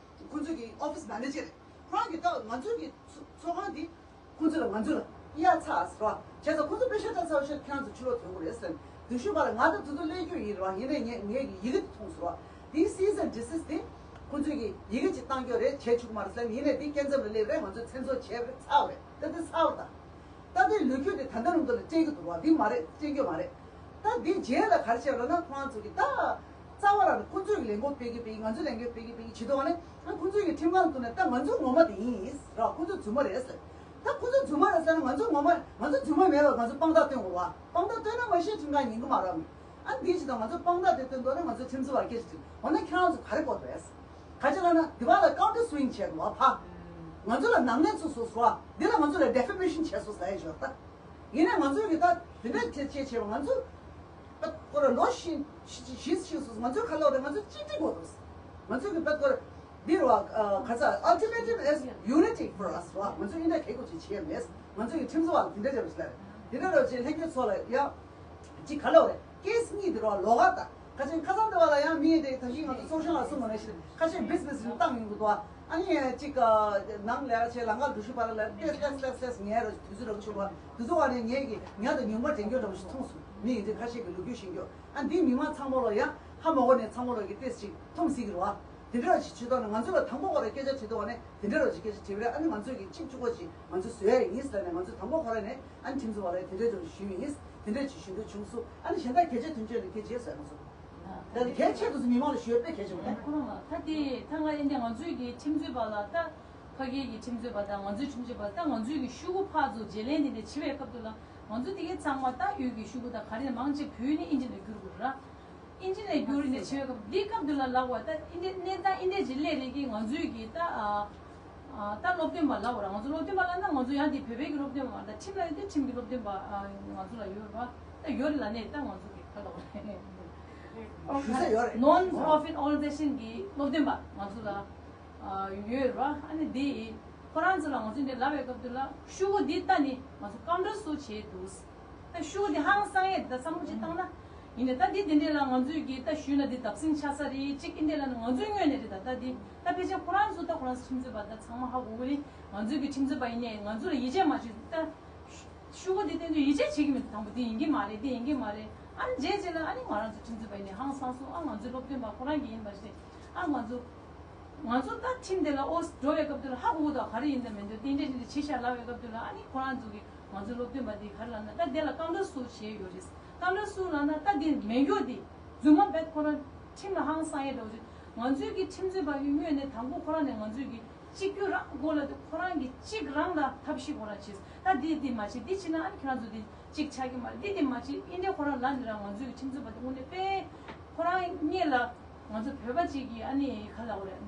ཁོ་ཚོ་གི་ཨོ་ཕི་སི་མེ་ནེ་ཇར་རེད། ཁོ་རང་གིས་ད་ང་ཚོ་གི་ཚོ་ཚོགས་ཁང་འདི་ཁོ་ཚོ་ལ་ང་ཚོ་ལ་གཡར་ཚར་ཟེར་བ། བྱས་ཙང་ཁོ་ཚོ་པེ་ཤ་སྤྲད་ཚར་བ་ཤོད་ཁྱེད་རང་ཚོ་ཕྱི་ལོགས་ཐོན་དགོས་རེད་ཟེར། དུ་ཤུ་བ་ལ་ང་ད་དུ་དུ་སླེབས་རྒྱུ་ཡིན་རེད་བ། ཡིན་ནའི་ངས་ངས་ཀྱི་ཡི་གེ་དེ་མཐོང་ཟེར་བ། འདི་cease and desist དེ་ཁོ་ཚོས་ཀྱི་ཡི་གེ་ཅིག་བཏང་རྒྱུ་རེད། བྱས་ཆོག་གི་མ་རེད་ཟེར། ཡིན་ནའི་འདི་སྐྱེ་མཚམས་ལ་སླེབས་རེད། ང་ཚོས་མཚན་ཚོགས་བྱས་པ་རེད། ཚར་བ་རེད། ད་འདི་ཚར་བ་དང་། ད་ལྟའི་ལོ་རྒྱུས་དེ་ད་ལྟ་རུང་དུ་ལ་སྤྲད་ཀྱི་འདུག་བ། འདི་མ་རེད། སྤྲད་རྒྱུ་མ་རེད། ད་འདི་རྗེས་ལ་ག་རེ་བྱས་པ་ལབ་ན། ཁོ་རང་ཚོ་གིས་ད་རྩ་བ་རང་ནས་ཁོ་ཚོས་ཀྱི་ལས་འགུལ་སྤེལ་གྱི་སྤེལ་གྱི། ང་ཚོས་ལས་འགུལ་སྤེལ་གྱི་སྤེལ་གྱི་བྱེད་དུས་ནས། ཨ་ཁོ་ཚོས་ཀྱི་ཁྲིམས་ཁང་དུ་ནས་ད་ང་ཚོ་ངོ་མ་དེ་ཡིན་ར། ཁོ་ཚོ་རྫུན་མ་རེད་ཟེར། ད་ཁོ་ཚོ་རྫུན་མ་རེད་ཟེར་ན་ང་ཚོ་ངོ་མ་ང་ཚོ་རྫུན་མ་མེད་པར་ང་ཚོ་དཔང་རྟགས་སྟོན་དགོས་བ། དཔང་རྟགས་སྟོན་ན་མ་གཞི་ཁྲིམས་ཁང་ཉན་གྱི་མ་རེད། ཨ་འདི་ཅི་ད་ང་ཚོ་དཔང་རྟགས་དེ་སྟོན་དུས་ནས་ང་ཚོ་ཁྲིམས་བཟོ་བར་སྐད་ཆ་དྲིས། འོ་ན་ཁྱེད་རང་ཚོ་ག་རེ་གོ་འདུག་ཨེ། ག་ཅི་ལབ་ན་འདི་བ་ལ་counter swing བྱས་འདུག་བ་ཕ། ང་ཚོ་ལ་ནག་ཉེས་བཙུགས་སོང་ཟེར་བ། འདི་ལ་ང་ཚོ་ལ་defamation བྱས་སོང་ཟེར་ཡ་ཞོར་ད། ཡིན་ནའི་ང་ཚོ་གི་ད་དེ་འདྲ་བྱས་བྱས་བྱས་པ་ང་ཚོ་པད་སྐོར་ལ་ལོ་བཞི་བཞི་བཞི་ཕྱིན་སོང་། ང་ཚོའི་ཁ་ལོ་རེད། ང་ཚོ་གཅིག་སྒྲིལ་དགོས་འདུག་ང་ཚོ་གི་པད་སྐོར་འདི་རུ་བ་ཁ་ཚ་ultimatum is unity for us བ། ང་ཚོ་ཨིན་ད་གལ་དགོས་ཅིག་བྱས་མེད། ང་ཚོ་གི་ཁྲིམས་བཟོ་བ་དེ་འདྲ་བྱས་པ་ཞིག་ལ་དེ་འདྲ་རུ་བྱས་ལྷན་རྒྱས་ཚོ་ལ་ཡ། ཅིག་ག་ལོག་རེད། ཀེ་སི་གཉིས་དེ་རོ་ལོག་ག་ད། ཁ་ཆེན་ཁ་སང་དེ་བ་ལ་ཡང་མི་དེ་ད་གིན་ང་ཚོ་ཚོགས་གཞོན་ལ་གསུངས་པ་ནང་བཞིན་ཁ་ཆེན་བིས་བིས་རིང་བཏང་ཡོང་གི་འདུག་ཨ་ནི་ཅིག་ནང་ལ་ཡ་ཆེ་ལང་ཀ་འགྲུལ་བཞུད་པ་ལ་ལ་ཏེས་ཏེས་ཏེས་ཏེས་ངའི་རོ་དུས་ཚོད་རོ་ཆུ་བ་དུས་ཚོད་བ་ནས་ངས་ཀྱི་ཉ་དང་ཉུང་མ་དྲན་རྒྱུ་འདྲ་བོ་ཞིག་མཐོང་སོང་། མི་ཡིན་དུས་ཁ་ཤས་ཀྱི་ལོ་རྒྱུས་ཤེས་རྒྱུ། ཨ་འདིའི་མི་མང་ཚང་མ་ལོ་ཡ་ཧ་མ་གོ་ནས་ཚང་མ་ལོ་གི་ཏེས་ཅིག་མཐོང་སྲིད་ཀྱི་རེད་བ། དེ་འདྲ་ཅིག་བྱེད་དོ་ན་ང་ཚོ་ལ་དང་པོ་ཁོ་ར་སྐད་ཆ་དྲིས་དོ་ནས་དེ་འདྲ་རོ་ཅིག་སྐད་ཆ་དྲིས་པ་རེད། ཨ་ནི་ང་ཚོ་གི་གཅིག་གཅིག་པོ་ཅིག་ང་ཚོ་བཟོ་ཡ་ཡིན་ཟེར་ནས་ང་ཚོ་དང་པོ་ཁོ་ར་ནས་ཨ་ནི་ཁྲིམས་བཟོ་བ་རེད། དེ་འདྲ་ཅིག་ཞུས་ཡིན། དེ་འདྲ་ཅིག་ཞུ་འདོད་བྱུང་སོང་། ཨ་ནི་གཞན་དག་གལ་ཆེ་དོན་ཆེ་ནས་སྐད་ཆ་བཤད་མ་སོང་། ད་ནི་གལ་ཆེ་དུས་སུ་མི་མང་ལ་ཞུ་བའི་དཔེ་གལ་ཆེ་བ་རེད། ཁོ་རང་ལ་ད་དེ་ད་ང་ཨེ་འདྲ་ང་ཚོའི་གི་ཁྲིམས་རྩོད་པ་ལ་ད་ཕ་གིའི་གི་ཁྲིམས་རྩོད་པ་དང་ང་ཚོའི་ཁྲིམས་རྩོད་པ་ད་ང་ཚོའི་གི་ཤུ་གུ་ཕར་ཚུར་བརྗེ་ལེན་དེ་འདྲ་བྱེད་པའི་སྐབས་དུ་ལ་ང་ཚོ་དེ་གའི་ཚང་མ་ད་ཡུལ་གི་ཤུ་གུ་ད་ག་རེ་མང་ཆེ་བོད་ནས་ཨིན་ཇི་ལ་བསྒྱུར་དགོས་ར། ཨིན་ཇི་ནས་བསྒྱུར་ནས་བྱེད་སྐབས་འདི་སྐབས་འདི་ལ་ལབ་པ་ད་ཨིན་ཇི་གནས་སྟངས་ཨིན་ཇི་ལས་རེད་ཀྱི་ང་ཚོའི་གི་ད་ཨ་ཨ་ད་སློབ་སྟོན་པ་ལབ་པ་ར། ང་ཚོ་སློབ་སྟོན་པ་ལབ་ན་ང་ཚོ་ཡང་འདི་བོད་པའི་གི་སློབ་སྟོན་པ་ད་ཁྲིམས་ལ་ཡོད་དེ་ཁྲིམས་ཀྱི་སློབ་སྟོན་པ་ཨ་ང་ཚོ་ལ་ཡོད་ར། ད་ཡོད་རེད་ལབ་ནས་ད་ང་ཚོ་གི་ཁ་ལོ་ཞུ་ས་ཡོད་རེད། Non-profit organization གི་སློབ་སྟོན་པ་ང་ཚོ་ལ་ཨ་ཡོད་ར། ཨ་ནི་འདི་ཁོ་རང་ཚོ་ལ་ང་ཚོ་འདི་ལབ་པའི་སྐབས་དུ་ལ་ཤུ་གུ་འདི་ལྟ་ནི་ང་ཚོ་ཀམ་ར་སུ་བྱེད་འདུག་ད་ཤུ་གུ་འདི་ཧང་སང་ཡས་ད་བསམ་བློ་ཅིག་བཏང་ན། ཡིན་ནའི་ད་འདི་འདི་འདྲས་ལ་ང་ཚོས་ཀྱི་ད་ཞུས་ན་འདི་བརྡབ་གསིག་ཆགས་ས་རེད་ཅིག་ཨིན་འདྲས་ལ་ནི་ང་ཚོའི་ངོས་ནས་རེད། ད་ད་འདི་ད་ཕལ་ཆེར་ཁོ་རང་ཚོ་ད་ཁོ་རང་ཚོ་ཁྲིམས་རྩོད་པ་ད་ཚང་མ་ཧ་གོ་གི་རེད། ང་ཚོའི་གི་ཁྲིམས་རྩོད་པ་ཡིན་ནའི་ང་ཚོ་ལ་ཡིད་ཆེས་མ་བྱེད་ད། ཤུ་གུ་འདི་བསྟན་ཚོད་ཡིད་ཆེས་བྱེད་ཀྱི་མི་འདུག་དང་པོ་འདི་ཡིན་གྱི་མ་རེད། འདི་ཡིན་གྱི་མ་རེད། ཨ་ནི་རྗེས་རྗེས་ལ་ཨ་ནི་ང་རང་ཚོ་ཁྲིམས་རྩོད་པ་ཡིན་ནའི་ཧང་སང་སོང་། ཨ་ང་ཚོའི་སློབ་སྟོན་པ་ཁོ་རང་གི་ཡིན་པ་ཞིག་ཨ་ང་ཚོ། ང་ཚོ་ད་ཁྲིམས་དེ་ལ་ཨོ་འགྲོ་བའི་སྐབས་དེ་ལ་ཧ་གོ་གི་འདུག་ག་རེ་ཡིན་དང་མི་འདུག་དེ་འདྲས་དེ་འདྲས་བྱེད་ཤག་ལབ་པའི་སྐབས་དེ་ལ་ཨ་ནི་ཁོ་རང་ཚོ་གིས་ང་ཚོའི་སློབ་སྟོན་པ་འདི་ག་རེ་ལབ་ན་ད་དེ་ལ་ཀམ་ར་སུ་བྱས་ཡོད་རེད། ཀམ་ར་སུ་ལབ་ན་ད་དེ་མེད་མཁན་དེ་རྫུན་མ་རྦད་ཁོ་རང་ཁྲིམས་ལ་ཧང་སང་ཡས་འདྲ་བོ་ཅིག་ང་ཚོའི་གི་ཁྲིམས་རྩོད་པ་གི་ངོས་ནས་དང་པོ་ཁོ་རང་ནས་ང་ཚོའི་གི་གཅིག་གྱུར་རང་མགོ་ལ་དེ་ཁོ་རང་གི་གཅིག་རང་ལ་ཐབས་ཤེས་ཁོ་རང་བྱས། ད་དེ་དེ་མ་བྱེད་དེ་བྱེད་ན་ཨ་ནི་ཁྱེད་རང་ཚོ་དེ་གཅིག་ཆགས་ཀྱི་མ་རེད། དེ་དེ་མ་བྱེད་ཨིན་དེ་ཁོ་རང་ལབ་ནི་རང་ང་ཚོའི་གི་ཁྲིམས་རྩོད་པ་དེ་དངོས་གནས་དཔེ་ཁོ་རང་སྔོན་ལ། ང་ཚོ་བོད་པ་གཅིག་གིས་ཨ་ནི་ག་ལབ་དགོས་རེད།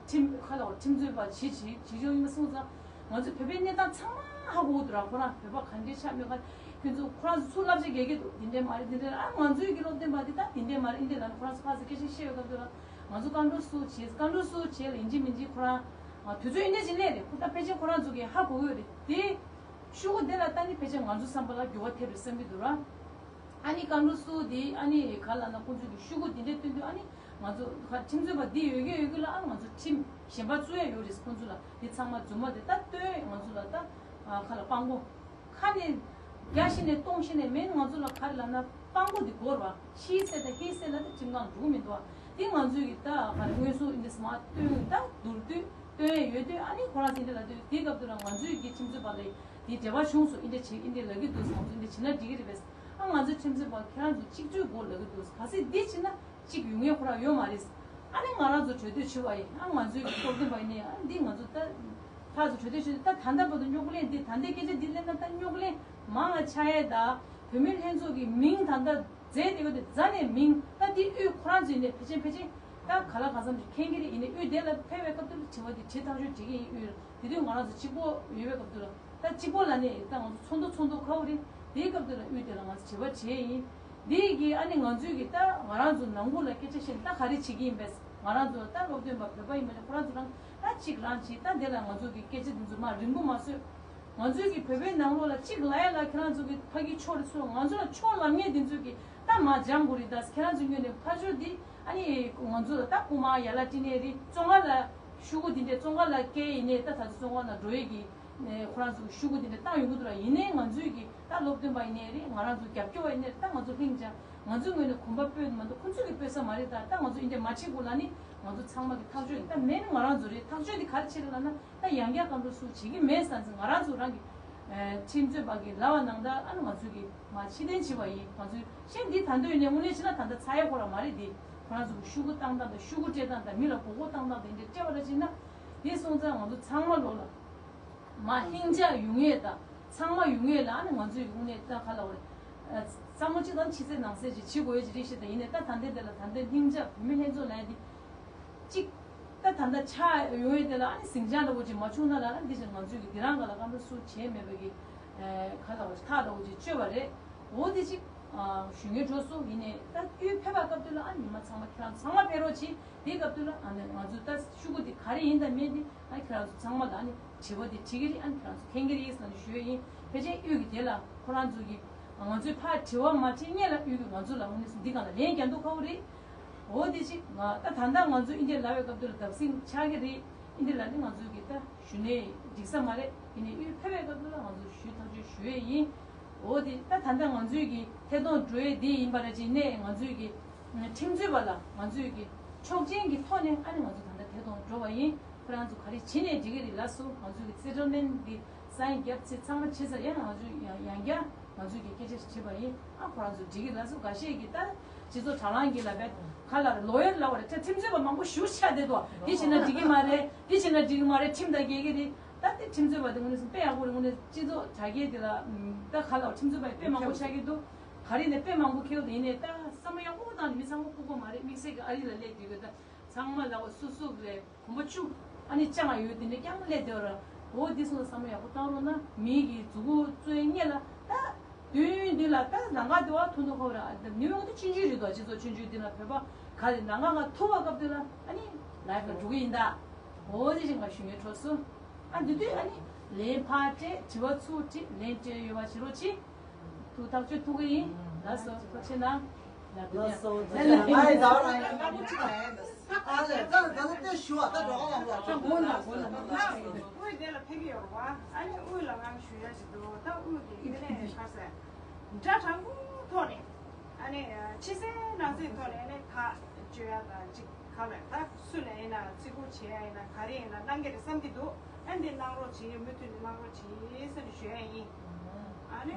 ཁྲིམས་ག་ལབ་དགོས་རེད། ཁྲིམས་རྩོད་པ་བྱེད་བྱེད་བྱེད་ཆོག་ཡིན་པ་སོང་ཙང་ང་ཚོ་བོད་པའི་གནས་སྟངས་ཚང་མ་ཧ་གོ་གི་འདུག་ར། ཁོ་རང་བོད་པ་ག་འདྲའི་ཆགས་མེད་ག་ཁྱོད་ཚོ་ཁོ་རང་ཚོ་ཚུར་བསླབ་བྱ་རྒྱག་གི་འདུག་འདི་འདྲས་མ་རེད། འདི་འདྲས་རེད། ཨ་ང་ཚོའི་གི་སློབ་སྟོན་པ་འདི་ད་འདི་འདྲས་མ་རེད། འདི་འདྲས་ལབ་ནས་ཁོ་རང་ཚོ་ཕར་ཚུར་སྐད་ཆ་བཤད་ཡོད་སྐབས་དུས་ལ་ང་ཚོ་བཀའ་འགྲོ་སུ་བྱེད། བཀའ་འགྲོ་སུ་བྱེད་ལ་ཡིན་གཅིག་མིན་གཅིག་ཁོ་རང་ང་དུས་ཚོད་འདི་འདྲས་ཅིག་སླེབས་རེད། ཁོ་ད་ཕལ་ཆེར་ཁོ་རང་ཚོ་གི་ཧ་གོ་གི་ཡོད་རེད། དེ་ཤོག་གུ་འདི་ལ་ལྟ་ནི་ཕལ་ཆེར་ང་ཚོ་བསམ་པ་ལ་འགྱུར་བ་ཐེབས་རེད་བསམ་གི་འདུག་ར། ཨ་ནི་བཀའ་འགྲོ་སུ་དེ་ཨ་ནི་ག་ལབ་ན་ཁོང་ཚོས་ཀྱི་ཤོག་གུ་དེ་འདྲས་སྟོན་དུས་ཨ་ནི་ང་ཚོ་ཁ་ཁྲིམས་རྩོད་པ་འདི་ཡོད་ཀྱི་ཡོད་ཀྱི་ལ། ཨ་ང་ཚོ་ཁྲིམས་གཞན་པ་བཙུགས་ཡ་ཡོད་རེད། ཁོང་ཚོ་ལ་དེ་ཚང་མ་རྫུན་མ་དེ་ད་སྟོན་ང་ཚོ་ལ་ད་ཁ་ལ་སྤང་གོ། ཁ་ནས་རྒྱག་ཤེས་ནས་གཏོང་ཤེས་ནས་མིན། ང་ཚོ་ལ་ག་རེ་ལབ་ན་སྤང་གོ་དེ་དགོས་རེད་བ། ཤི་ཟེར་དང་ཧི་ཟེར་ལ་ད་ཁྲིམས་ཁང་འགྲོ་གི་མི་འདུག་བ། དེ་ང་ཚོས་ཀྱི་ད་ག་རེ་དངོས་སུ་ཨིན་དེ་སྨྲ་སྟོན་ད་བསྡུར་དུས་སྟོན་ཡ་ཡོད་དུས་ཨ་ནི་ཁོ་རང་ཚོ་འདི་ལ་དུས་དེའི་སྐབས་དུ་ལ་ང་ཚོས་ཀྱི་ཁྲིམས་རྩོད་པ་ལ་དེ་འབྲེལ་བ་བྱུང་སོང་། ཨིན་དེ་བྱེད་ཨིན་དེ་ལབ་ཀྱི་འདུག་ང་ཚོ་འདི་བྱེད་ན་འགྲིག་གི་རེད་པས། ཨ་ང་ཚོའི་ཁྲིམས་རྩོད་པ་ཁྱེད་རང་ཚོ་གཅིག་སྤྱོད་དགོས་ལབ་ཀྱི་འདུག་གལ་སྲིད་འདི་བྱེད་ན་གཅིག་ཡོང་མཁན་ཁོ་རང་ཡོད་མ་རེད། ཨ་ནི་ང་རང་ཚོ་གྲོས་བསྡུར་བྱེད་པ་ཡིན། ཨ་ང་ཚོའི་གི་སློབ་སྟོན་པ་ཡིན་ནའི་ཨ་འདི་ང་ཚོ་ད་ཕར་ཚུར་གྲོས་བསྡུར་བྱེད་དུས་ད་ད་ལྟ་བར་དུ་སྨྱུ་གུ་ལེན་འདི་ད་ལྟའི་སྐད་ཆ་འདི་གླེང་ན་ད་སྨྱུ་གུ་ལེན་མང་ང་ཆགས་ཡས་ད་བུད་མེད་ལྷན་ཚོགས་ཀྱི་མིང་ད་ལྟ་མཛད་དེ་ཡོད་དེ་རྫ་ནས་མིང་ད་འདི་དབུས་ཁོ་རང་ཚོ་ཡིན་ནའི་ཕལ་ཆེར་ཕལ་ཆེར་ད་ག་ལ་གང་འཚམ་ཞིག་མཁྱེན་གྱི་རེད། ཡིན་ནའི་དབུས་དེ་ལ་ཕེབས་པའི་སྐབས་དུ་དྲི་བ་འདི་དྲི་ཐག་ཆོད་བྱེད་ཀྱི་ཡིན། དབུས་དེ་དུས་ང་རང་ཚོ་གཅིག་པོ་ཡོད་པའི་སྐབས་དུ་ལ། ད་གཅིག་པོ་ལ་ནི་ད་ང་ཚོ་ཚོགས་འདུ་ཚོགས་འདུ་ཁ་བོ་རེད། དེའི་སྐབས་དེ་ལ་དབུས་དེ་ལ་ང་ཚོ་དྲི་བ་དྲིས་ཡིན། དེ་གི་ཨ་ནི་ང་ཚོའི་གི་ད་ང་རང་ཚོ་ནང་ཁུལ་ལ་སྐད་ཆ་བཤད་ནས་ད་ག་རེ་བྱེད་ཀྱི་ཡིན་པས། ང་རང་ཚོ་ད་སློབ་སྟོན་པ་བོད་པ་ཡིན་པ་ལས་ཁོ་རང་ཚོ་རང་ད་གཅིག་རང་གཅིག་ད་དེ་ལ་ང་ཚོ་གི་སྐད་ཆ་འདི་ཚོ་མ་རིང་པོ་མ་བཟོས། ང་ཚོའི་གི་བོད་པའི་ནང་ལོགས་ལ་གཅིག་ལ་ཡ་ལ་ཁྱེད་རང་ཚོ་གི་ཕ་གི་ཕྱོགས་རེ་ཚོ་ང་ཚོ་ལ་ཕྱོགས་ལམ་ངེས་འདི་ཚོ་གི་ད་མ་སྦྱང་དགོས་རེད། ད་ཁྱེད་རང་ཚོ་ངོས་ནས་ཕ་ཕྱོགས་འདི་ཨ་ནི་ང་ཚོ་ལ་ད་རྐུ་མ་ཡ་ལ་སྤྲད་ནས་རེད། བཙོན་ཁང་ལ་ཤོག་གུ་འདི་འདྲས་བཙོན་ཁང་ལ་བསྐྱལ་ཡིན་ནའི་ད་ད་ཚོ་བཙོན་ཁང་ལ་འགྲོ་ཡས་ཀྱི་ནས་ཁོ་རང་ཚོ་གི་ཤོག་གུ་འདི་འདྲ་བཏང་ཡོང་གི་འདུག་ལ། ཡིན་ནའི་ང་ཚོའི་གི་ད་སློབ་སྟོན་པ་ཡིན་ནའི་རེད། ང་རང་ཚོ་རྒྱབ་སྐྱོར་བ་ཡིན་ནའི་རེད། ད་ང་ཚོ་ལྷིང་འཇགས་ང་ཚོའི་ངོས་ནས་གོམ་པ་སྤོས་མ་གཏོགས་ཁོ་ཚོས་གི་སྤོས་ས་མ་རེད། ད་ད་ང་ཚོ་ཨིན་དེ་མ་བྱེད་དགོས་ལ་ནི་ང་ཚོ་ཚང་མ་གི་ཐག་གཅོད་ད་མེད་ནི་ང་རང་ཚོ་རེད། ཐག་གཅོད་འདི་ག་རེ་བྱེད་རེད་ལབ་ན་ད་ཡང་བསྐྱར་བཀའ་འགྲོ་སུ་བྱེད་ཀྱི་མེད་ས་ཚེ་ང་རང་ཚོ་རང་གི་ཁྲིམས་རྩོད་པ་གི་ལབ་པ་ནང་ད་ཨ་ནི་ང་ཚོའི་གི་མ་ཕྱི་བསྟན་བྱེད་པ་ཡིན། ང་ཚོའི་ཤེས་འདི་ད་འདོད་ཡིན་ནའི་དངོས་གནས་བྱས་ན་ད་ད་ཚ་ཡ་ཁོ་ར་མ་རེད། འདི་ཁོ་རང་ཚོ་གི་ཤོག་གུ་བཏང་སྟངས་དང་ཤོག་གུ་སྤྲད་སྟངས་དང་མི་ལ་མགོ་སྐོར་བཏང་སྟངས་དེ་འདྲ་སྤྲད་པ་ར་བྱས་ན་དེ་སོང་ཙང་ང་ཚོ་ཚང་མ་ལོག་ལ། མ་ལྷིང་འཇགས་ཡོང་ངེས་དང་ཚང་མ་ཡོང་ངེས་ལ་ཨ་ནི་ང་ཚོའི་ཡོང་ནས་ད་ག་ལ་བ་རེད། ཚང་མ་གཅིག་དང་ཕྱི་ཚེས་ནང་ཚེས་ཅིག་བྱེད་དགོས་ཡོད་ཅིག་རེད་ཤེས། ད་ཡིན་ནའི་ད་ད་ལྟའི་དེ་ལ་ད་ལྟའི་ལྷིང་འཇགས་བུད་མེད་ལྷན་ཚོགས་ལ་ཡ་འདི་གཅིག་ད་ད་ལྟ་ཆགས་ཡོང་ཡས་དེ་ལ་ཨ་ནི་ཟིང་ཆ་འདྲ་བོ་ཅིག་མ་བྱུང་ན་ལ་ཨ་འདི་ཅིག་ང་ཚོའི་གི་འདི་རང་ག་ལ་བཀའ་འགྲོ་སུ་བྱས་མེད་པ་གི་ག་ལ་བ་ཐག་འདྲ་བོ་ཅིག་གཅོད་པ་རེད། འོ་འདི་ཅིག་ཞུ་ངེས་འགྲོ་སོང་། ཡིན་ནའི་ད་དབུས་ཕེབས་པ་སྐབས་དུ་ལ་ཨ་ཉི་མ་ཚང་མ་ཁྱེད་རང་ཚང་མ་ཕེབས་རོགས་གྱིས། དེའི་སྐབས་དུ་ལ་ཨ་ནི་ང་ཚོ་ད་ཤོག་གུ་འདི་ག་རེ་ཡིན་དང་མེད་འདི། ཨ་ཁྱེད་རང་ཚོ་ཚང་མ་ལ་ཨ་ནི་དྲི་བ་འདི་དྲི་གི་རེད། ཨ་ནི་ཁྱེད་རང་ཚོ་མཁྱེན་གི་རེད་ཟེར་ནས་ཞུ་ཡས་ཡིན། ཕལ་ཆེར་དབུས་ཀྱི་དེ་ལ་ཁོ་རང་ཚོ་གི་ང་ཚོས་ཕར་དྲི་བ་མ་དྲིས་སྔོན་ལ་དབུས་ཀྱི་ང་ཚོ་ལ་དངོས་གནས་སུ་འདི་སྒང་ལ་ལན་རྒྱག་མདོག་ཁ་པོ་རེད། འོ་དེ་ཅིག་ང་ད་ད་ལྟ་ང་ཚོ་ཨིན་དེ་ལབ་པའི་སྐབས་དུ་ལ་བརྡབ་གསིག་ཆགས་ཀྱི་རེད། ཨིན་དེ་ལ་ནི་ང་ཚོས་གི་ད་ཞུ་ནས་འགྲིག་ས་མ་རེད། ཡིན་ནའི་དབུས་ཕེབས་པའི་སྐབས་དུ་ལ་ང་ཚོས་ཞུ་ཐག་གཅོད་ཞུ་ཡས་ཡིན། འོ་དེ་ད་ད་ལྟ་ང་ཚོས་གི་ཐད་གཏོང་འགྲོ་ཡས་དེ་ཡིན་པ་ར་ཅིག་ནས་ང་ཚོས་གི་ཁྲིམས་རྩོད་པ་ལ་ང་ཚོས་ཀྱི་ཆོག་མཆན་གྱི་ཐོག་ནས་ཨ་ནི་ང་ཚོ་ད་ལྟ་ཐད་གཏོང་འགྲོ་བ་ཡིན། ཁོ་རང་ཚོ་ག་རེ་བྱེད་ནས་འགྲིག་གི་རེད་ལགས་སོ། ང་ཚོ་གི་སེ་ཊལ་མེན་ཊི་འདི་སའིན་རྒྱབ་ཚེ་ཚང་མ་བྱེད་ཚར་ཡང་ང་ཚོ་ཡང་ཡང་བསྐྱར་ང་ཚོ་གི་སྐད་ཆ་ཞིག་དྲིས་པ་ཡིན། ཨ་ཁོ་རང་ཚོ་འགྲིག་གི་ལགས་སོ། འགའ་ཤས་ཀྱིས་ད་སྤྱི་ཚོགས་དྲ་ལམ་གྱི་ལ་བས་ག་ལ་ལོ་ཡར་ལབ་པ་རེད། ད་ཁྲིམས་རྩོད་པ་མང་པོ་ཞེ་པོ་ཆགས་བསྡད་འདུག་འདི་བྱས་ན་འགྲིག་གི་མ་རེད། འདི་བྱས་ན་འགྲིག་གི་མ་རེད། ཁྲིམས་དང་འགལ་གྱི་རེད། ད་དེ་ཁྲིམས་རྩོད་པ་དེ་དངོས་གནས་སུ་དཔེ་ཡག་པོ་རེད། དངོས་གནས་སྤྱི་ཚོགས་དྲ་རྒྱའི་དེ་ལ་ད་ག་ལ་ཁྲིམས་རྩོད་པ་དཔེ་མང་པོ་ཆགས་ཀྱི་འདུག་ག་རེ་ནས་དཔེ་མང་པོ་ཁེལ་དུ་ཡིན་ནས་ད་བསམ་བློ་ཡག་པོ་བཏང་ནས་མི་ཚང་མ་ལྐུགས་པ་མ་རེད། དམིགས་བསལ་གྱི་ཨ་རི་ལ་སླེབས་དུས་ཀྱི་ད་ཚང་མ་ལ་སོ་སོ་གི་ཁོམ་པ་བཅུ་ཨ་ནི་ལྕང་ཡོད་དེ་འདྲ་རྐྱང་སླེབས་བསྡད་པ་ར། འོ་འདི་སོང་ལ་བསམ་བློ་ཡག་པོ་བཏང་རོགས་གནང་། མི་གི་མཛུ་གུ་བཙོན་སྔོན་ལ་ད་དུས་ཡུན་འདི་ལ་ད་ལམ་ཁ་དེ་བ་ཐུག་འདུག་ཁོ་ར་ད་ནིའུ་ཡོག་དེ་ཆུང་ཆུང་རེད་དོ། སྤྱི་ཚོགས་ཆུང་ཆུང་འདི་ལ་བོད་པ་ག་རེ་ལམ་ཁ་ང་ཐུག་པ་སྐབས་དེ་ལ་ཨ་ནི་ལའིབ་ལ་འགྲོ་གི་ཡིན་ད། འོ་དེ་བཞིན་ང་ཞུ་ངེས་འཕྲོ་སོང་། ཨ་འདི་དུས་ཨ་ནི་ལན་ཕར་སྤྲད། དྲི་བ་ཚུར་དྲིས། ལན་སྤྲད་ཡོད་པ་བྱེད་རོགས་གྱིས། ཐུགས་ཐག་གཅོད་ཐུག་གི་ཡིན། ལགས་སོ། ཐུགས་རྗེ་གནང་། ལགས་སོ། ཨ་ལས་ད་ད་ད་ལྟ་ཏེ་ཞུ་བ་ད་འགྲོ་ག་ལ་ལ་ད་མགོ་ན་མགོ་ན་མགོ་ན། དབུས་དེ་ལ་ཕེབས་ཀྱི་ཡོད་རེད་བ། ཨ་ནི་དབུས་ལ་ང་ཞུ་ཡ་ཞིག་འདུག་ད་དབུས་ཀྱི་དངོས་གནས་ག་ཟེར་དྲ་དྲང་པོའི་ཐོག་ནས་ཨ་ནི་ཕྱི་གསལ་ནང་གསལ་ཐོག་ནས་ཨ་ནི་ཐག་གཅོད་ཡ་དང་གཅིག་ག་ལ་ད་སུ་ལ་ཡིན་ན་བརྩི་བཀུར་བྱེད་ཡ་ཡིན་ན་ག་རེ་ཡིན་ན་གནང་གི་རེད་བསམ་གྱི་འདུག་ཨ་འདི་གནང་རོགས་བྱེད། མུ་མཐུད་ནས་གནང་རོགས་བྱེད་ཟེར་ནས་ཞུ་ཡ་ཡིན། ཨ་ནི་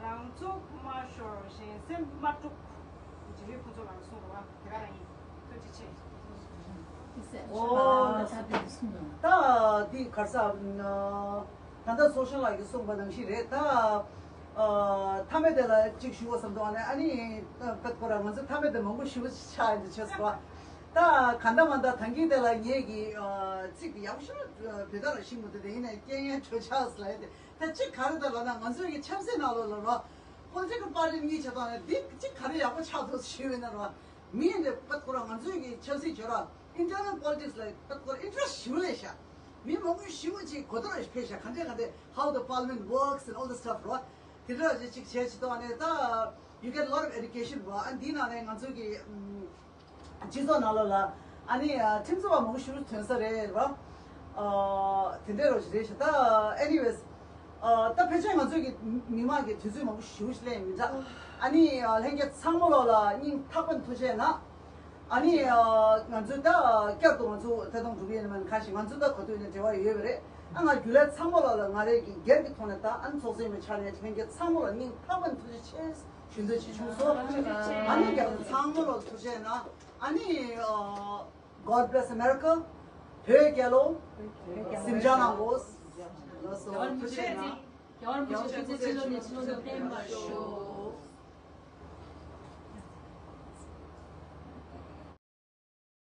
རང་ཚུགས་མ་ཤོར་གཞན་སེམས་མ་དཀྲུག་འཇིགས་མེད་ཕུན་ཚོགས་ལགས་གསུངས་རོགས་ཨ། དེ་ག་རང་ཡིན། ཐུགས་རྗེ་ཆེ། ཨོ། ད་འདི་ག་རེ་ཟ། ད་ལྟ་ཚོགས་གཞོན་ལགས་ཀྱིས་གསུངས་པ་ནང་བཞིན་རེད་ད། ཨ། མཐའ་མའི་དེ་ལ་གཅིག་ཞུ་བ་བསམ་འདུག་ཨ་ནི་ཨ་ནི་ད་ཁོ་རང་ང་ཚོ་མཐའ་མའི་དེ་མང་པོ་ཞུ་བ་ཆགས་ཡིན་དུ་ཆགས་སོང་བ། ད་ག་འདྲ་མ་འདྲ་ད་གིན་དེ་ལ་ངེད་ཀྱི་ཚིག་ཡག་ཤོས་བོད་ཟླ་ལ་ཤིང་མོ་དེ་དེ་ཡིན་ནས་རྐྱེན་ངན་གྲོས་ཆགས་ལ་ཡོད་དེ། ད་གཅིག་ག་རེ་ད་ལབ་ན་ང་ཚོའི་གི་ཆབ་སྲིད་ནང་ལོགས་ལ་རོ། political party གཉིས་བྱེད་སྟངས་ནས་འདི་གཅིག་ག་རེ་ཡག་པོ་ཆགས་འདུག་ཞུས་པ་ཡིན་ན་རོ། མི་འདི་པད་ཁོ་རང་ང་ཚོའི་གི་ཆབ་སྲིད་བྱོས་ར། internal politics ལ་པད་ཁོ་རང་interest ཞེ་པོ་ལས་ཤག་མི་མང་པོ་ཞེ་པོ་ཅིག་གོ་བརྡ་ཞིག་ཕེབས་ཤག་ག་འདྲས་ག་འདྲས། How the parliament works and all the stuff རོ། དེ་འདྲ་ཞིག་ཅིག་བྱས་ཅིག་ཏོ་ཨ་ནི་ད། You get a lot of education རོ། ཨ་འདིའི་ནང་ནས་ང་ཚོའི་གི་ཨམ། སྤྱི་ཚོགས་ནང་ལོགས་ལ་ཨ་ནི་ཁྲིམས་རྩོད་པ་མང་པོ་ཞིག་ཐོན་ས་རེད་རོ། དེ་འདྲ་རོ་ཞིག་རེད་ཤག་ད་anyways། ད་ཕལ་ཆེར་ང་ཚོའི་གི་མི་མང་གི་དུས་ཚོད་མང་པོ་ཞེ་པོ་ཞིག་ལེན་མི་འདྲ། ཨ་ནི་ལྷན་རྒྱས་ཚང་མ་ལོག་ལ་སྙིང་ཐག་པ་ནས་ཐུགས་རྗེ་གནང་། ཨ་ནི་ང་ཚོས་ད་བསྐྱར་དུ་ང་ཚོ་ཐད་གཏོང་གྲུབ་ཡས་མིན་ཁ་ཞིག་ང་ཚོ་ད་ག་དུས་ནས་འབྲེལ་བ་ཡོད་པ་རེད། ཨ་ང་རྒྱུན་ལས་ཚང་མ་ལོག་ལ་ང་རེ་གི་སྒེར་གྱི་ཐོག་ནས་ད་ཨ་ནི་ཚོགས་སེམས་མི་ཆག་ནས་ལྷན་རྒྱས་ཚང་མ་ལ་སྙིང་ཐག་པ་ནས་ཐུགས་རྗེ་ཆེ་ཞུ་འདོད་ཅིག་བྱུང་སོང་། ཨ་ནི་རྒྱལ་ཚང་མ་ལོག་ཐུགས་རྗེ་གནང་། ཨ་ནི་God bless America. བོད་རྒྱལ་ལོ། གཟིམ་འཇག་གནང་དགོས། ལགས་སོ། ཐུགས་རྗེ་གནང་། རྒྱལ་བ་རིན་པོ་ཆེ་ཆོས་ཕྱིར་ཕྱིར་ལོ་ནས་ཕྱིར་ལོ་དུ་བརྟན་པར་ཤོག